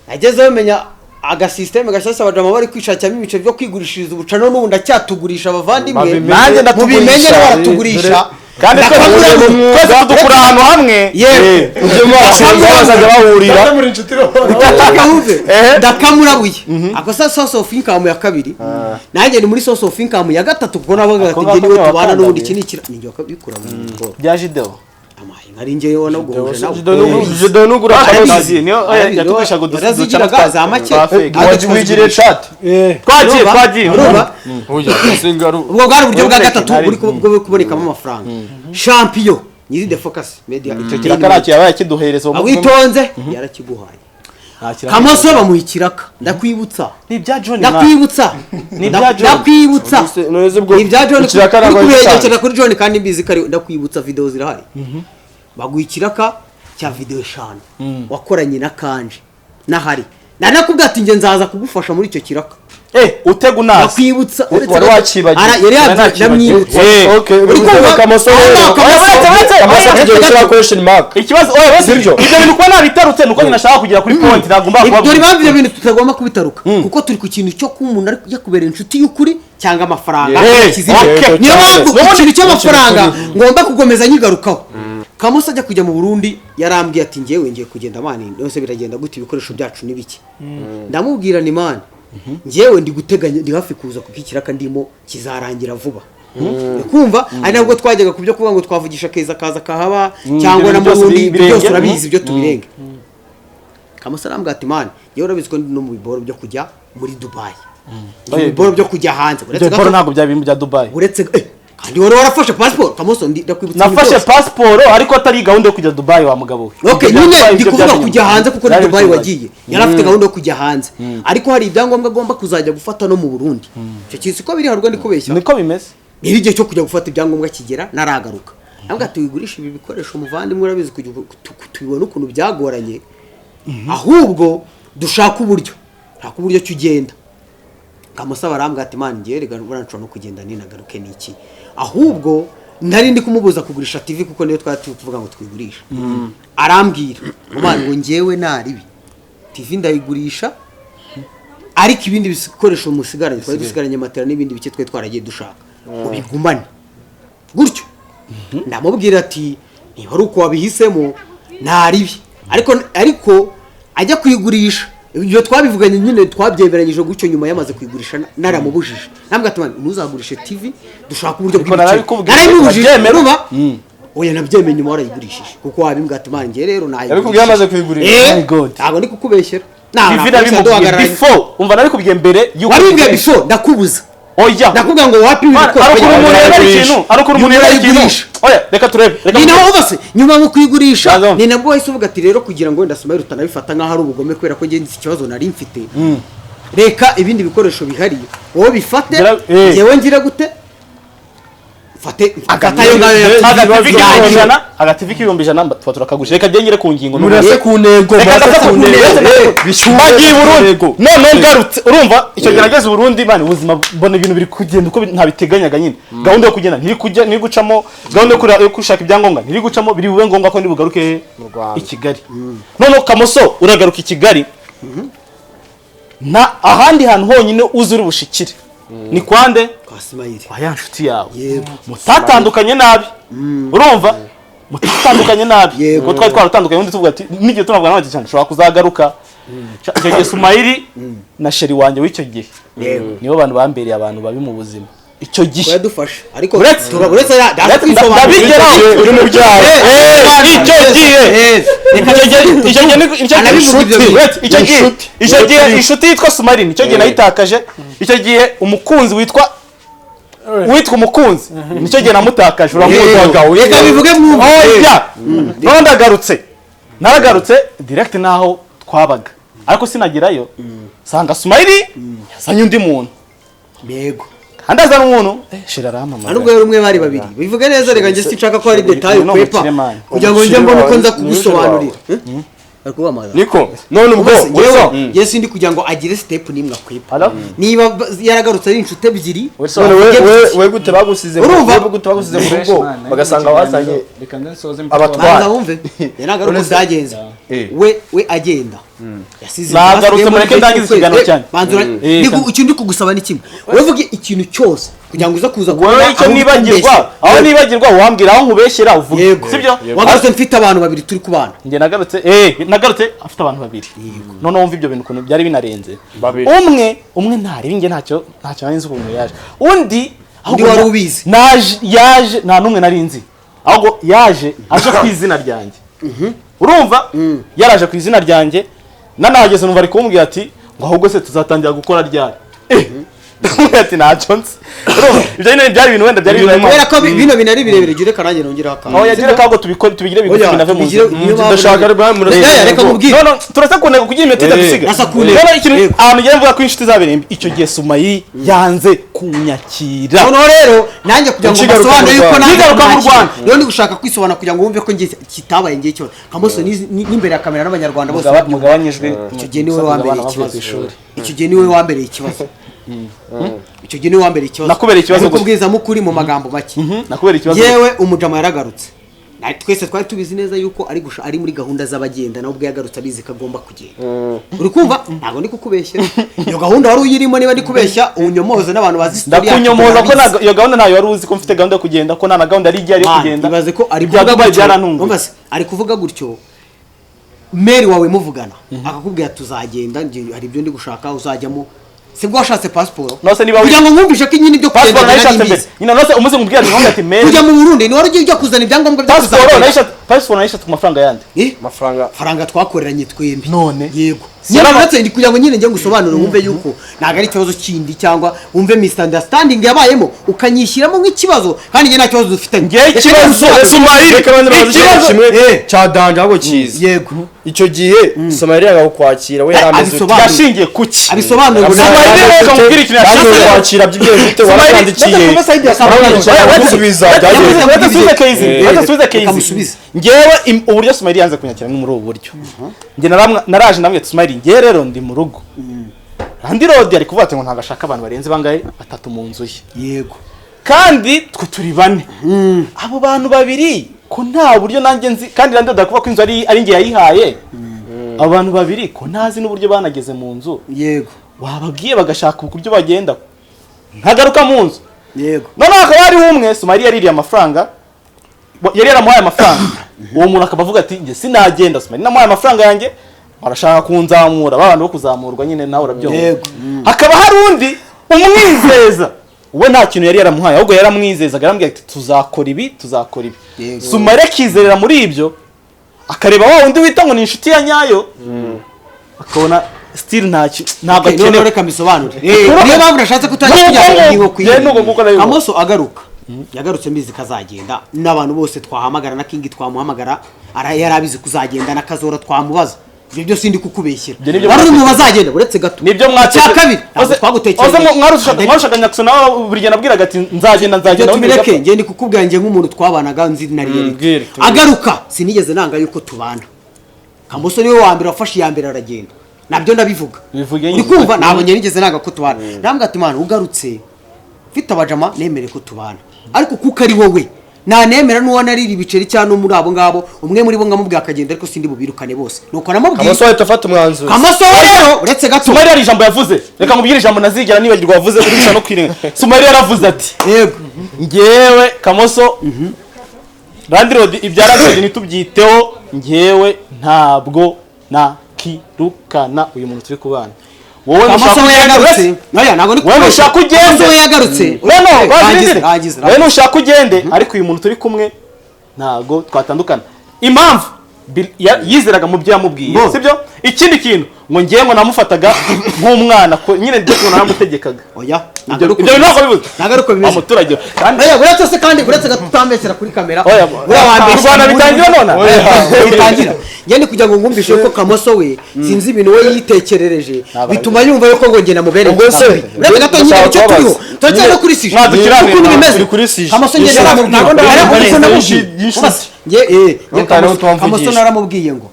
nagezeyo menya agasisiteme gashyashya abajama bari kwishakiramo ibiceri byo kwigurishiriza ubucano. N'ubu ndacyatugurisha, abavandimwe. Babimenye. Nanjye ndatugurisha. Mubimenye, baratugurisha. Kandi twese Ndakamura- twese tudukura ahantu hamwe. Yewe. Ujye mwasanga bazajya bahurira. Muri inshuti. Ndakahumve. Ehe. Ndakamurabuye ako sa source of income ya kabiri, nanjye ni muri source of income ya gatatu, kuko nabaga ati Ako njye ngako niwe tubana wakandagiye. n'ubundi. Iki ni ikira ni njye wakabikura mu bworo. Bya jideo. Amaye nari njyewe naguhuje nawe. Jido nugura. Arabizi. Arabizi, niyo oya, Arabizi, yatugurishaga yarazigiraga ducana za make. twa fake. Wigiriye chat. Twagiye. Urumva? Twagiye. Urumva? Oya, singaru. Ubwo bwari uburyo bwa Uretse gatatu ntari- buri bwo kubonekamo amafaranga. Champion nyiri The Focus Media Icyo kiraka ntacyo yabaye akiduhereza uwo mutwe. Awitonze, yarakiguhaye. Nta kiraka. Kamoso bamuha ikiraka, ndakwibutsa. Ni ibya John, mwana. Ndakwibutsa. Ni ibya John. Ndakwibutsa. None ubwo Ni ibya John. ikiraka Uri ntabwo kubihengekera gitanga. kuri John kandi mbizi ko ari. Ndakwibutsa, video zirahari. Baguha ikiraka cya video 5 wakoranye na Kanje nahari, nanakubwira ati njye nzaza kugufasha muri icyo kiraka. Utega unazi. Ndakwibutsa, uretse Wari gato- wakibagiwe. Yari Wari yabyo, nakibagiwe. ndamwibutsa. Okay, Uri bivuze kumva? Kamoso Ah, rero. Kamoso. Uretse, Kamoso uretse, tugiye gushyira question mark. Ikibazo, oya, uretse Sibyo? ibyo bintu kuba nabitarutse nuko nyine nashaka kugera kuri point, nagomba Dore kubabwira. impamvu ibyo bintu tutagomba kubitaruka, kuko turi ku kintu cyo kuba umuntu ari yakubereye inshuti y'ukuri cyangwa amafaranga ashyize imbere. Okay. Niyo mpamvu N'ubundi- ikintu cy'amafaranga ngomba gukomeza nyigarukaho. Kamoso ajya kujya mu Burundi yarambwiye ati: "Ngewe ngiye kugenda man, yose biragenda gute? Ibikoresho byacu ni bike." Ndamubwira ni man Njyewe ndi guteganya, ndi hafi kuza kuko ikiraka ndimo kizarangira vuba. Kumva ari nabwo twajyaga ku byo kuvuga ngo twavugisha Keza kaza kahaba cyangwa Ibyo na byose Murundi, ibyo birenge. byose urabizi, ibyo tubirenge. Kamoso arambwira ati: "Man, yewe urabizi ko ndi no mu biboro byo kujya muri Dubai, ndi mu biboro byo kujya hanze." Uretse Ibyo boro gato, ntabwo byaba ibintu bya Dubai. Uretse kandi wari warafashe passport, Kamoso, ndakwibutsa ibintu Nafashe byose. pasiporo ariko atari gahunda yo kujya Dubai, wa mugabo we. Okay, Ibyo bya nyine Dubai ndi byo kuvuga byaje kujya nyuma. hanze kuko ni Byari Dubai bitunganye. wagiye. Yari afite gahunda yo kujya hanze, ariko hari ibyangombwa agomba kuzajya gufata no mu Burundi. Icyo kintu siko biri haruguru, ndi kubeshya? Niko bimeze. Niba igihe cyo kujya gufata ibyangombwa kigera naragaruka, ntabwo ati: "Wigurisha ibi bikoresho muvandimwe, urabizi kujya tubibona ukuntu byagoranye, ahubwo dushaka uburyo, shaka uburyo cyo ugenda." Kamusaba arambwira ati: "Man, ngewe rega buriya nshobora no kugenda ninagaruke n'iki." Ahubwo nari ndi kumubuza kugurisha TV kuko niyo twari turi kuvuga ngo twigurisha. Arambwira ngo: "Man, ngo ngewe naribi TV ndayigurisha, ariko ibindi bikoresho musigaranye," twari dusigaranye matera n'ibindi bike twari twaragiye dushaka, "ubigumane gutyo." Ndamubwira ati: "Niba ari uko wabihisemo ntaribi." Ariko ajya kuyigurisha, ibyo twabivuganye nyine, twabyemeranyije gutyo. Nyuma yamaze kuyigurisha naramubujije, ntabwo ati: "Man, ntuzagurishe TV, dushaka uburyo Ariko bw'ibiciro." narabikubwiye, Narabimubujije. urabyemera. Urumva? Oya, nabyemeye nyuma warayigurishije, kuko wabimbwira ati: "Man, njye rero nayigurishije." Yabikubwiye amaze kuyigurisha. Eh, My God. ntabwo ndi kukubeshyera. TV nabimubwiye before, umva, nabikubwiye mbere y'uko Wabimbwiye before, ndakubuza. Oya. Ndakubwira ngo wapi Man, ibikora. hari ukuntu umuntu yemera ikintu, hari ukuntu umuntu yemera ikintu. Urayigurisha. Oya, reka turebe, reka. Ni naho bose nyuma mu kuyigurisha, Baza. ni nabwo wahise uvuga ati: "Rero kugira ngo wenda Sumayeli utanabifata nk'aho ari ubugome, kubera ko njye nzi ikibazo nari mfite, reka ibindi bikoresho bihari wowe bifate." Njyewe ngira gute? Mfate, mfate ayo ngayo ya Agativi TV. k'100,000, agativi k'100,000 tuba turakagurisha. Reka byengere ku ngingo. Murase ku ntego. Reka Murase ndase ku ku ntego. ntego. Bishyuhe Bagiye i ku Burundi. ntego. None ngarutse, urumva icyo gihe nageze i Burundi, man, ubuzima mbona ibintu biri kugenda uko ntabiteganyaga nyine. Gahunda yo kugenda ntiri kujya, ntiri gucamo. Gahunda yo gushaka ibyangombwa ntiri gucamo. Biri bube ngombwa ko ndi bugaruke Rwanda. i Kigali. Noneho Kamoso, uragaruka i Kigali, nta ahandi hantu honyine uzi uri bushikire ni kwande? Kwa Simayiri. Kwa ya nshuti yawe. Yego. Mutatandukanye nabi, urumva, mutatandukanye nabi. Yego. Kuko twari twaratandukanye, ubundi tuvuga ati n'igihe tunavuga nawe cyane ushobora kuzagaruka. Icyo gihe Sumayiri na chéri wanjye w'icyo gihe Yego. nibo bantu bambereye abantu babi mu buzima icyo gihe. Yadufashe ariko uretse Uretse kwisobanura. ndabigeraho. Uri mu byaha. Icyo gihe icyo gihe icyo gihe Anabivuga ibyo bintu. Uretse icyo gihe Inshuti. icyo gihe inshuti yitwa Sumayiri nicyo gihe nayitakaje. Icyo gihe umukunzi witwa umukunzi nicyo gihe namutakaje, uramuzi. Yego. Reka bivuge mwumve. Oya, none ndagarutse, naragarutse direct naho twabaga, ariko sinagerayo nsanga Sumayiri yazanye undi muntu. Yego. Kandi azana umuntu, shira arampamagara. Nubwo rero umwe bari babiri, bivuge neza. Reka njye sinshaka ko hari détail Uyu ni ukwepa umukire, man. kugira ngo njye mbone uko nza Umukire kugusobanurira. Bari kuguhamagara. Niko none ubwo Ubwo njyewe Wilson, njyewe sindi kugira ngo agire step n'imwe akwepa. Hello? Niba yaragarutse ari inshuti ebyiri, Wilson. None we bavuge we bike. we gute bagusize Urumva? we gute bagusize mu rugo bagasanga wazanye Reka nsoze. abatwara? Banza wumve, ntabwo ari uko byagenze. We agenda yasize Nagarutse, asigaye muri mureke ndangize kwezi. ikiganiro cyanyu. Banza icyo ndi kugusaba ni kimwe: wowe uvuge ikintu cyose kugira ngo uze kuza Wowe kubona icyo aho nibagirwa umbeshya. aho nibagirwa wambwira, aho nkubeshyera uvuge. Yego. Sibyo? Wagarutse mfite abantu babiri turi kubana. Njye nagarutse afite abantu babiri. Noneho wumva ibyo bintu ukuntu byari binarenze. Babiri. Umwe ntareba njye, ntacyo nari nzi ukuntu yaje. Undi ahubwo wari ubizi. Naje, yaje nta n'umwe nari nzi, ahubwo yaje aje ku izina ryanjye. Urumva, yaraje ku izina ryanjye, nanahageze numva ari kumbwira ati ngo: "Ahubwo se tuzatangira gukora ryari?" Ndamubwira ati: "Ntacyo nzi." Urumva ibyo nyine byari ibintu wenda byari ibintu Kubera ko bino bintu ari birebire, jya ureka nanjye nongereho akantu. Aho yagira kago tubikore, tubigire bigufi, Oya, binave mu tubigire- nzira. niyo mpamvu Ndashaka murasa Oya, reka nkubwire. No, turasa ku ntego kugira iminota itadusiga. Rasa ku ntego. Noneho ikintu Yego. ahantu ngiye mvuga ko inshuti zabereye mbi, icyo gihe Sumayi yanze kunyakira. Noneho rero nanjye kugira ngo Ukigaruka mu mbasobanure yuko Rwanda. nanjye Nkigaruka mu nakira. Rwanda. Rero ndi gushaka kwisobanura kugira ngo wumve ko njye kitabaye njye ikibazo. Kamoso n'imbere ya kamera n'abanyarwanda bose babyumva. Mugabanyijwe. Icyo gihe niwe wambereye ikibazo. Icyo gihe niwe wambereye ikibazo. Icyo gihe niwe wambereye ikibazo. Nakubereye ikibazo Ariko gusa. kubwiza mukuri mu magambo make, Nakubera ikibazo. yewe umujama yaragarutse. Twese twari tubizi neza yuko ari gusha ari muri gahunda z'abagenda, nawe ubwo yagarutse abizi ko agomba kugenda. Uri kumva, ntabwo ndi kukubeshya, iyo gahunda wari uyirimo. Niba ndi kubeshya unyomoze, n'abantu bazi story yacu Ndakunyomoza ko barabizi. iyo gahunda ntayo wari uzi ko mfite gahunda yo kugenda, ko nta na gahunda yari igihari yo Man, kugenda. ibaze ko ari Ibya kuvuga Dubai gutyo. byarantunguye. Umva se, ari kuvuga gutyo, meri wawe muvugana akakubwira: "Tuzagenda, njye hari ibyo ndi gushaka uzajyamo." Sibwo washatse pasiporo? Nose niba Kugira ngo nkumvishe ko nyine ibyo pasiporo kugenda nayishatse nari mbere mbizi. Nyine nose umunsi mubwira ati ati meri Kujya mu Burundi ni wari ugiye ujya kuzana ibyangombwa byo pasiporo kuzagenda. nayishatse, pasiporo nayishatse ku mafaranga yandi. Eh? Amafaranga Faranga twakoreranye twembi. None? Yego. Nyine uretse ndi kugira ngo nyine njye ngusobanure, wumve yuko ntabwo ari ikibazo kindi, cyangwa wumve misunderstanding yabayemo ukanyishyiramo nk'ikibazo, kandi njye nta kibazo dufitanye. Njye Reka ikibazo- ngusobanurire. Somalire reka bandi bazi ikibazo kimwe Eh. cya danger ahubwo cyiza. Yego. Icyo gihe Somalire yanga kukwakira, we Eh, yari ameze ute? abisobanure. Yashingiye kuki? Abisobanure ngo Somalire reka nkubwire ikintu Yanze yashatse. kukwakira by'ibyo bifite, waramwandikiye, waramwandikiye, byagenze. Reka subize Keizi, reka subize Reka Keizi. musubize. Ngewe uburyo Sumaili yanze kunyakira ni muri ubu buryo. Njye naraje ndamubwira ati: "Sumaili, ngewe rero ndi mu rugo." Landlord ari kuvuga ati ngo ntabwo ashaka abantu barenze bangahe, batatu mu nzu ye. Yego. Kandi twe turi bane. Abo bantu babiri ko nta buryo nanjye nzi, kandi landlord ari kuvuga ko inzu ari njye yayihaye. Abo bantu babiri ko ntazi n'uburyo banageze mu nzu. Yego. Wababwiye bagashaka uburyo bagenda, nkagaruka mu nzu. Yego. Noneho hakaba hariho umwe Sumari yaririye amafaranga, yari yaramuhaye amafaranga. Uwo muntu akaba avuga ati: "Njye sinagenda, Sumari namuhaye amafaranga yanjye, barashaka kunzamura." Ba bantu bo kuzamurwa nyine nawe urabyumva. Yego. Hakaba hari undi umwizeza, we nta kintu yari yaramuhaye, ahubwo yaramwizezaga, yaramubwira ati: "Tuzakora ibi, tuzakora ibi." Yego. Sumari akizerera muri ibyo, akareba wa wundi wita ngo ni inshuti ya nyayo, akabona still ntabwo Okay, noneho akenewe. reka mbisobanure. Niyo mpamvu nashatse kutangira Nuko kujya nguko. ingingo ku Njye nuko nguko nabibona. Kamoso agaruka, yagarutse mbizi kazagenda, n'abantu bose twahamagara, na Kingi twamuhamagara, yari abizi kuzagenda, na Kazora twamubaza. Ibyo byose ndi kukubeshyera. Ibyo nibyo Wari uri mu mwatekereje. bazagenda, uretse gato. Nibyo Icya kabiri, ntabwo twagutekereje. Mwarushaga Nyakso, nawe buri gihe nabwiraga ati: "Nzagenda, Ibyo nzagenda." tubireke. Njye ndi kukubwira njye nk'umuntu twabanaga nzi na reality. Bwire, tubwire. Agaruka sinigeze nanga yuko tubana. Kamoso niwe wa mbere wafashe iya mbere aragenda, nabyo ndabivuga. Bivuge Uri nyine. kumva, ntabwo njye nigeze nanga ko tubana. Nambwira ati: "Mwana, ugarutse mfite abajama, nemere ko tubana, ariko kuko ari wowe nanemera n'uwo narira ibiceri cyangwa no muri abo ngabo umwe muri bo nkamubwira akagenda, ariko sindi bubirukane bose." Nuko namubwiye. Kamoso ahita afata umwanzuro. Kamoso we rero, uretse gato. Sumari hari ijambo yavuze, reka nkubwire ijambo nazigera nibagirwa wavuze, uri no kwirenga. Sumari yaravuze ati: Yego. "Ngewe Kamoso, landlord, ibya landlord ntitubyiteho, ngewe ntabwo nakirukana uyu muntu turi kubana. Wowe Kamoso nushaka we ugende." yagarutse, oya, ntabwo ndi Wowe nushaka ugende. Kamoso we yagarutse. No, no, Rangiza, rangiza, rangiza. wowe nushaka ugende, ariko uyu muntu turi kumwe ntabwo twatandukana." Impamvu yizeraga mu byo yamubwiye. Bo. Sibyo? Ikindi kintu, ngo ngewe ngo namufataga nk'umwana, ko nyine ndetse ngo naramutegekaga. Oya, Ibyo bintu ntabwo bibuze. Ntabwo ari uko bimeze. Umuturage kandi Oya, uretse se kandi, uretse gato, utambeshyera kuri kamera. Oya, Buriya wambeshya. kurwana bitangira none. Bitangira. Njye ni kugira ngo ngumvishe ko Kamoso we, sinzi ibintu we yitekerereje bituma yumva yuko ngo njye namubereye. Ubwo se, Uretse gato nyine, ndashaka icyo turiho, kubabaza. turacyari no kuri sujet. Mwadukiranire, Ukuntu bimeze. turi kuri sujet. Kamoso njye Yishura. naramubwiye. Ntabwo Naramubwiye, ndabona. namubwiye. Yishura. Njye njye Ntukane utumvugisha. Kamoso naramubwiye ngo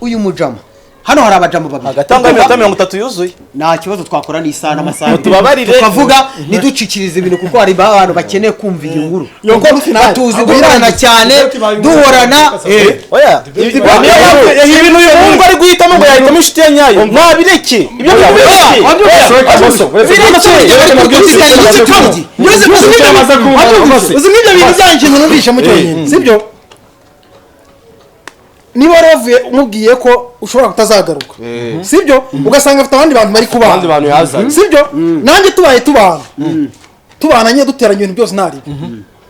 uyu mujama, hano hari abajama babiri. Hagati aho ngaho iminota 30 yuzuye. Nta kibazo, twakora n'isaha n'amasaha. Tubabarire. Tukavuga ntiducikirize ibintu, kuko hari abantu bakeneye kumva iyi nkuru, Iyo kuko nkuru finale. batuzi guhorana cyane, duhorana. Oya, niyo mpamvu ibintu uyu muhungu ari guhitamo ngo yahitamo inshuti ya nyayo, nabireke ibyo bintu, bireke. Uzi nk'ibyo bintu byanyu, ikintu numvishemo cyonyine, sibyo? Niba wari wavuye umubwiye ko ushobora kutazagaruka, sibyo, ugasanga afite abandi bantu bari kubana, Abandi bantu yazanye. Sibyo? Nanjye tubaye tubana nyine, duteranya ibintu byose, ntaribi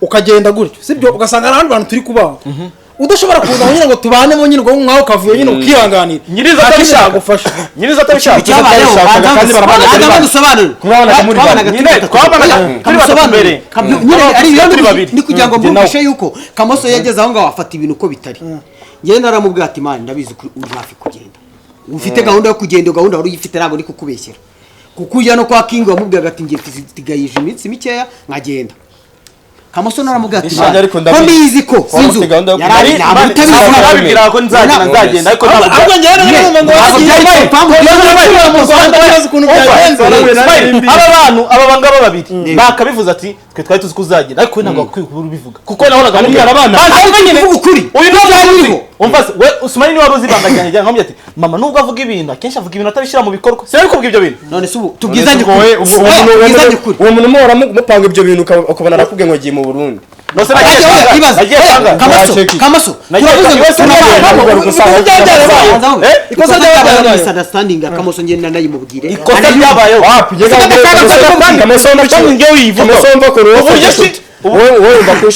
ukagenda gutyo, sibyo, ugasanga hari abandi bantu turi kubana, udashobora kuza nyine ngo tubanemo nyine, ubwo nkaho ukavuye nyine ukihanganira. Nyiriza Nta kindi atabishaka. nagufasha. Nyiriza atabishaka. Icyabayeho, Atabishakaga kandi barabanaga banza ari bane. badusobanurire. Mwabanaga muri Twabanaga bane. turi Nyine, batatu. twabanaga Oya, turi batatu kamusobanurire. mbere. Nyine ari Turi babiri. ni kugira ngo Njye nawe. mwumvishe yuko Kamoso yageze aho ngaho afata ibintu uko bitari. Njyewe naramubwiye ati: "Mani, ndabizi ko uri hafi kugenda, ufite gahunda yo kugenda." Iyo gahunda wari uyifite, ntabwo ndi kukubeshyera, kuko ujya no kwa Kingi wamubwiraga ati: "Ngiye, mfite iminsi mikeya nkagenda." Kamoso naramubwiye ati: Nishange, ariko "Ko ndabizi. mbizi ko Waba inzu ufite gahunda yo yari kugenda. ntabwo utabizi." Nabibwiraga ko nzagenda, nzagenda, ariko ntabwo Ahubwo njyewe nari numva ngo Ntabwo wagiye byari confirm. mu Rwanda, utazi ukuntu byagenze. Aba bantu, aba bangaba babiri bakabivuze ati: "Twe twari tuzi ko uzagenda," ariko we ntabwo wakwiye kuba ubivuga, kuko nahonaga mubwira abana. Banza nyine Kuvuga ukuri. Uyu ntabwo Byari wari uzi. biriho. Umva se, we Usumani niwe wari uzi ibanga ryanjye ryanjye, nkamubwira ati: "Mama, nubwo avuga ibintu, akenshi avuga ibintu atabishyira mu bikorwa." Sinari kubwira ibyo bintu. None se ubu tubwizanye Ubwo wowe- ukuri? ubwo- Oya, uwo muntu- tubwizanye ukuri. uwo muntu muhora mupanga ibyo bintu, ukabona arakubwiye ngo agiye mu Burundi. Nose nagiye Oya, kangahe? ibaze. Nagiye Oya, kangahe? Kamoso, Wacheki. Kamoso, Nagiye turavuze ngo kangahe? tunabana. Ikosa Banza wumve. Eh? Ikosa ryabaye misunderstanding ya Kamoso njye nanayimubwire. Ikosa ryabayeho. Wapi? Njye Kamoso njye wivuga. Kamoso mva ko Uburyo ki? wowe wumva ko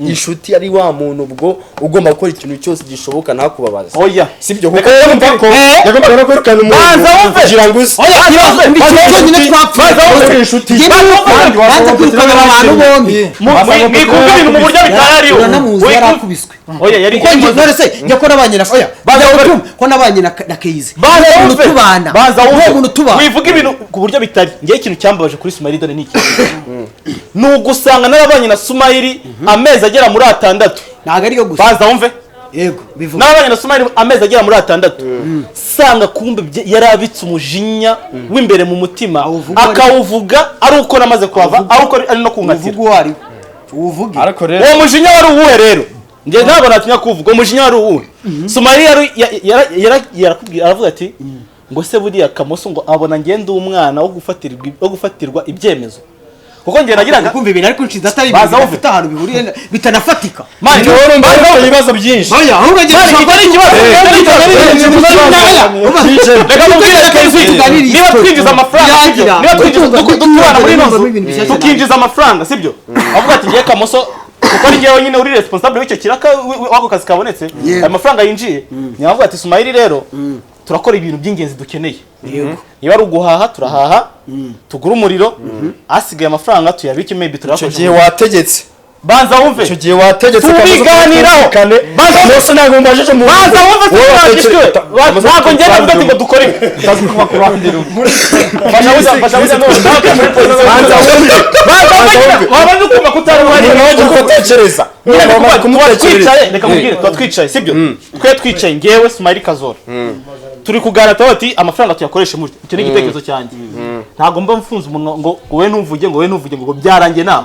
inshuti ari wa muntu ubwo ugomba gukora ikintu cyose gishoboka ntakubabaze. Oya. Sibyo, kuko wumva ko yagombaga no kwirukana umuntu Banza wumve. kugira ngo uze. Oya, Ikibazo Banza cyonyine wumve. twapfuye. Banza wumve. Inshuti. Njye Banza nuko banza kwirukana aba bantu bombi. Mwikubwa ibintu mu buryo bitari. Uranamuzi, yarakubiswe. Oya, yari Kuko njye none se njye ko nabanye na, oya, Banza banza wumve. wumve ko nabanye na Keize. Banza Uwo muntu wumve. tubana. Banza wumve. Uwo muntu tubana. Wivuga ibintu ku buryo bitari. Ngewe ikintu cyambabaje kuri Sumayili dore ni iki. Ni ugusanga narabanye na Sumayili amezi agera muri 6. Ntabwo ariyo gusa. Banza wumve. Yego, bivuga. Narabanye na Sumayili amezi agera muri 6. Sanga kumbe yarabitse umujinya w'imbere mu mutima, Awuvuga ari- akawuvuga ari uko namaze kuhava, ari uko ari no kunkatira. Uvuga uwo ari we. Uwuvuge. Ariko rero Uwo mujinya wari uwuhe rero? Njye ntabwo natinya kuwuvuga. Uwo mujinya wari uwuhe? Sumayili yarakubwiye, aravuga ati ngo se buriya Kamoso ngo abona ngende umwana wo gufatirwa ibyemezo, kuko njye nagiraga Kumva ibintu ariko nshinze atari ibintu Baza wumve. bidafite ahantu bihuriye bitanafatika. Mani, wowe urumva banza ufite wumve. ibibazo byinshi. Oya, ahubwo njye Mani, ndashaka iki ni ikibazo. Iki ni ikibazo. Reka mubwire Kenzi, niba twinjiza amafaranga, sibyo? Niba twinjiza duturana muri ino nzu, tukinjiza amafaranga, sibyo? Avuga ati ngiye Kamoso, kuko ari njyewe nyine uri responsable w'icyo kiraka, w'ako kazi kabonetse, Yego. ayo mafaranga yinjiye, nyavuga ati Sumayili rero turakora ibintu by'ingenzi dukeneye, niba ari uguhaha turahaha, tugura umuriro, asigaye amafaranga tuyabike, maybe Icyo turayakoresha. gihe wategetse. Banza wumve. Icyo gihe wategetse. Tubiganiraho. Banza wumve. Bose ntabwo mbajije mu Banza wumve, sinabagishwe. Ntabwo njye navuga ati ngo dukore ibi. Utazi kuba ku ruhande rumwe. Fasha buza, fasha buza none. Banza wumve. Banza wumve. Waba uri kumva kutari uhari. Umuntu wajya gutekereza. Nyine Ugomba tuba kumutekereza. twicaye, reka mubwire, tuba twicaye, sibyo? Twe twicaye ngewe Sumayili Kazora. Turi kuganira tuba ati amafaranga tuyakoreshe muri icyo ni igitekerezo cyanjye. Ntabwo mba mfunze umunwa ngo wowe ntuvuge, ngo wowe ntuvuge, ngo byarangiye nawe.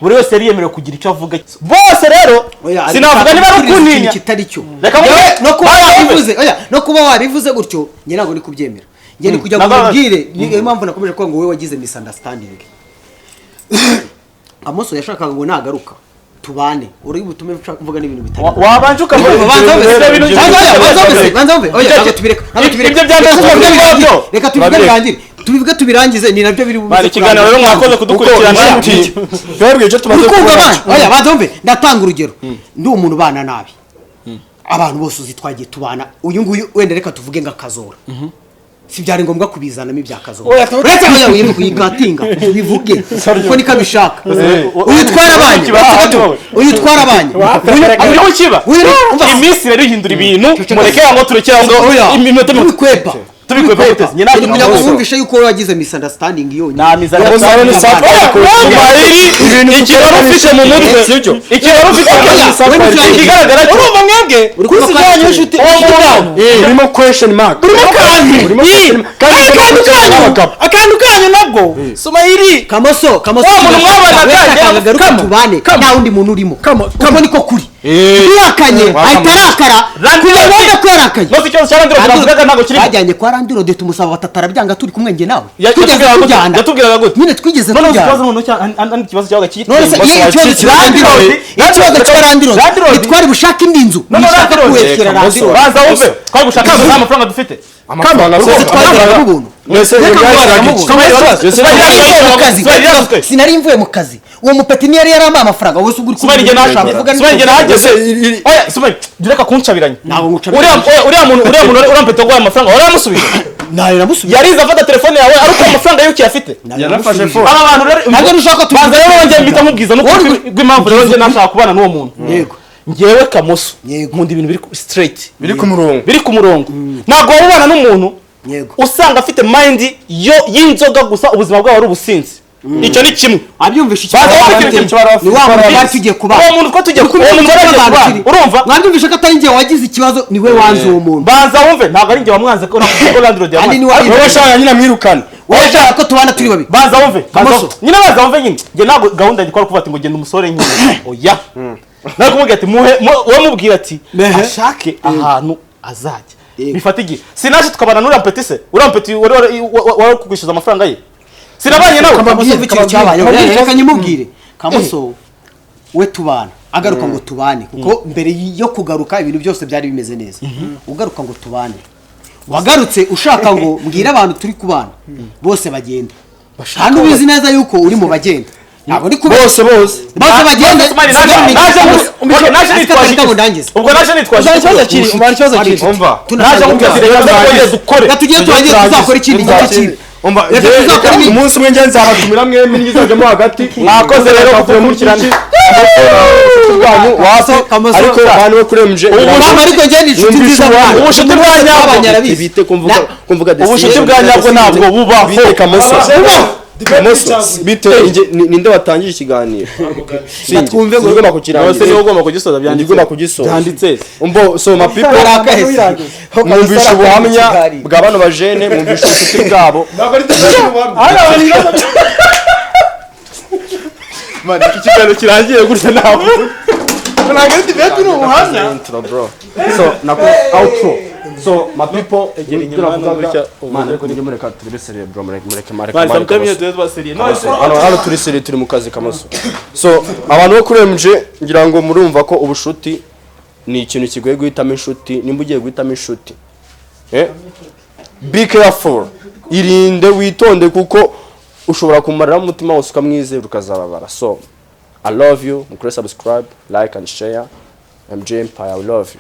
Buri wese yari yemerewe kugira icyo avuga. Bose rero Oya, sinavuga niba ari ikintu ukuntinya. kitari cyo. Reka mubwire. Yewe, no kuba Banza wumve. wabivuze, oya, no kuba wabivuze gutyo njye ntabwo ndi kubyemera. Njye ni kujya ngo Ntabwo- mubwire, niyo mpamvu nakomeje kuvuga ngo wowe wagize misunderstanding. Amoso yashakaga ngo nagaruka tubane, uri butume mvuga n'ibintu bitari. Wabanje ukavuga Banza wumve. ibyo bintu. Banza wumve, banza wumve. Oya, ntabwo tubireka, ntabwo tubireka. Ibyo byamaze Reka kuba tubivuge byo. birangire. Reka tubivuge birangire, tubivuge tubirangize, ni nabyo biri buze Bari ikiganiro rero, mwakoze kudukurikirana. Inshuti. Twebwe icyo tumaze Uri kumva kubona. abana? Oya, banza wumve, ndatanga urugero. Ndi umuntu ubana nabi, abantu bose uzi twagiye tubana. Uyu nguyu wenda reka tuvuge ngo akazora, si byari ngombwa kubizanamo ibya kazora. Oya, Uretse oya, wibuke kuyikatinga tubivuge kuko niko abishaka. Uyu twarabanye, Kiba- uretse gato, uyu twarabanye. Uriho kiba. Uyu umva. Iminsi rero ihindura ibintu, mureke ngo turekere aho ngo Oya, iminota tubikwepa. Tubikwepa gute? Njye ntabwo Ni kugira ngo navuze. wumvishe yuko wowe wagize misunderstanding yonyine. Nta misunderstanding. Oya, Sumayili, ikintu wari ufite mu mutwe, Sibyo. ikintu wari ufite mu Oya, mutwe, we nicyo ikigaragara cyo Urumva mwebwe Uri kuri kuvuga ko yanyu ari inshuti uwo muntu Urimo question mark. Urimo kantu. Urimo question mark. Kandi akantu kanyu, akantu kanyu nabwo Sumayili. Kamoso, Kamoso, Wa muntu mwabanaga, yashakaga njye- garuka Kamo, tubane, nta wundi muntu urimo. Uko niko kuri. Eh. Yihakanye ahita arakara Landlord. kugira ngo ko yarakaye. Nose ikibazo cya Landlord navugaga ntabwo kirimo. Bajyanye kwa Landlord tumusaba batatu arabyanga, turi kumwe njye nawe. Ya- Twigeze yatubwiraga gute? tujyana. Yatubwiraga gute? Nyine twigeze None tujyana. ikibazo noneho ikibazo cyabaga kiri None se iyo ikibazo cya Landlord, iyo ikibazo cya Landlord, Landlord. ntitwari bushake indi nzu? None Nishaka Landlord. kuwekera Kamoso. Landlord. Baza wumve, twari gushaka inzu nta mafaranga dufite. Amafaranga Rwose twageraga ubuntu. Mwese Reka mwageraga nguharamo iki? ubuntu. Mwese Sinari mvuye mu kazi. Sinari yaraswe. Sinari mvuye mu kazi, uwo mupeti ntiyari yarampaye amafaranga. Wowe se ubwo uri Sumari njye kuvuga nahageze. uvuga Sumari njye nahageze. Ese iri- Oya, Sumari, jya ureka kuncabiranya. Ntabwo ngucabiranya. Uriya, oya, uriya muntu uriya mpeta waguhaye amafaranga warayamusubije? Nawe namusubiye. Yarize afata telefone yawe ariko amafaranga y'uko uyafite. Yanafashe phone. Aba bantu rero Ntabwo ntushaka ko banza rero wongeye mpita nkubwiza no Wowe uri- rw'impamvu rero njye nashaka kubana n'uwo muntu. Yego. Njyewe Kamoso Yego. nkunda ibintu biri straight, Biri ku murongo. biri ku murongo. Ntabwo waba ubana n'umuntu Yego. usanga afite mind yo y'inzoga gusa, ubuzima bwabo ari ubusinzi. Icyo ni kimwe. Abyumvishe. Baza Ikibazo wumve bafite. ikintu Ni wa muntu twari tugiye kubana. Uwo muntu two tugiye, uwo muntu twari tugiye kubana, urumva? Mwabyumvishe ko atari njye wagize ikibazo, ni we wanze uwo muntu. Banza wumve, ntabwo ari njye wamwanze, ko landlord Kandi yamwanze. ni we. Wowe washaka nyine amwirukane. Wowe ushaka ko tubana turi babiri. Banza wumve, banza Kamoso. wumve. Nyine banza wumve nyine, njye ntabwo gahunda yanjye kwari kuvuga ati ngo genda umusore nyine, oya. Nawe kumubwira ati muhe wowe mubwira ati Ehe. ashake ahantu azajya Yego. bifata igihe. Sinaje tukabana n'uriya mpeti se, uriya mpeti wari kukwishyuza amafaranga ye, sinabanye nawe. Kamoso, umva ikintu cyabayeho. Kamabwire. Reka nyimubwire. Kamoso, We tubana, agaruka ngo tubane, kuko mbere yo kugaruka ibintu byose byari bimeze neza. Ugaruka ngo tubane, wagarutse ushaka ngo mbwire abantu turi kubana bose bagenda, kandi ubizi neza yuko uri mu bagenda. Ntabwo ndi kubeshya. Bose bose. Bose bagenda. Naje nitwaje Ariko ndangize. Ubwo naje nitwaje Umva ikibazo kiri, umva ikibazo kiri. Umva. Naje nkubwira ati: "Reka twongere dukore." Reka tugende turangize, tuzakora ikindi gice kibi. Umva. Reka tuzakora ibindi. Umunsi umwe njye nzabatumira mwembi, ngizajyamo hagati. Mwakoze rero kudukurikirana. Bwanyu waso. Kamoso. Ariko bantu bo kuri MJ Mama, ariko njye ni inshuti nziza mwana. Ubucuti bwa nyabwo. Twabanye, arabizi. Bite kumvuga kumvuga Ubucuti bwa nyabwo ntabwo bubaho. Bite Kamoso, Kamoso bite? Ninde watangije ikiganiro? Twumve ngo- ugomba Bose kukirangiza. niwe ugomba kugisoza, byanditse. Ugomba kugisoza. Byanditse. Umbo, so my people, mwumvisha ubuhamya bwa bano bajene, mwumvisha ubucuti bwabo. Ntabwo ari ubuhamya. Hano abantu ibibazo. Man, iki kiganiro kirangiye gutya ntabwo Ntabwo ari debate, ni ubuhamya. Intro, bro, so nako outro. So my people, Egera ibyo inyuma hano navugaga gutya. Man, ariko mujye mureka turi sérieux, bro, mureke mureke mureke. Man, Mureke sometimes Kamoso. tube tuba sérieux. Kamoso. Hano turi sérieux, turi mu kazi, Kamoso. So abantu bo kuri MJ, ngira ngo murumva ko ubushuti ni ikintu kigoye guhitamo inshuti. Nimba ugiye guhitamo inshuti, be careful, irinde, witonde, kuko ushobora kumarira umutima wose ukamwizera ukazababara. So I love you. Mukore subscribe, like and share. MJ Empire, I love you.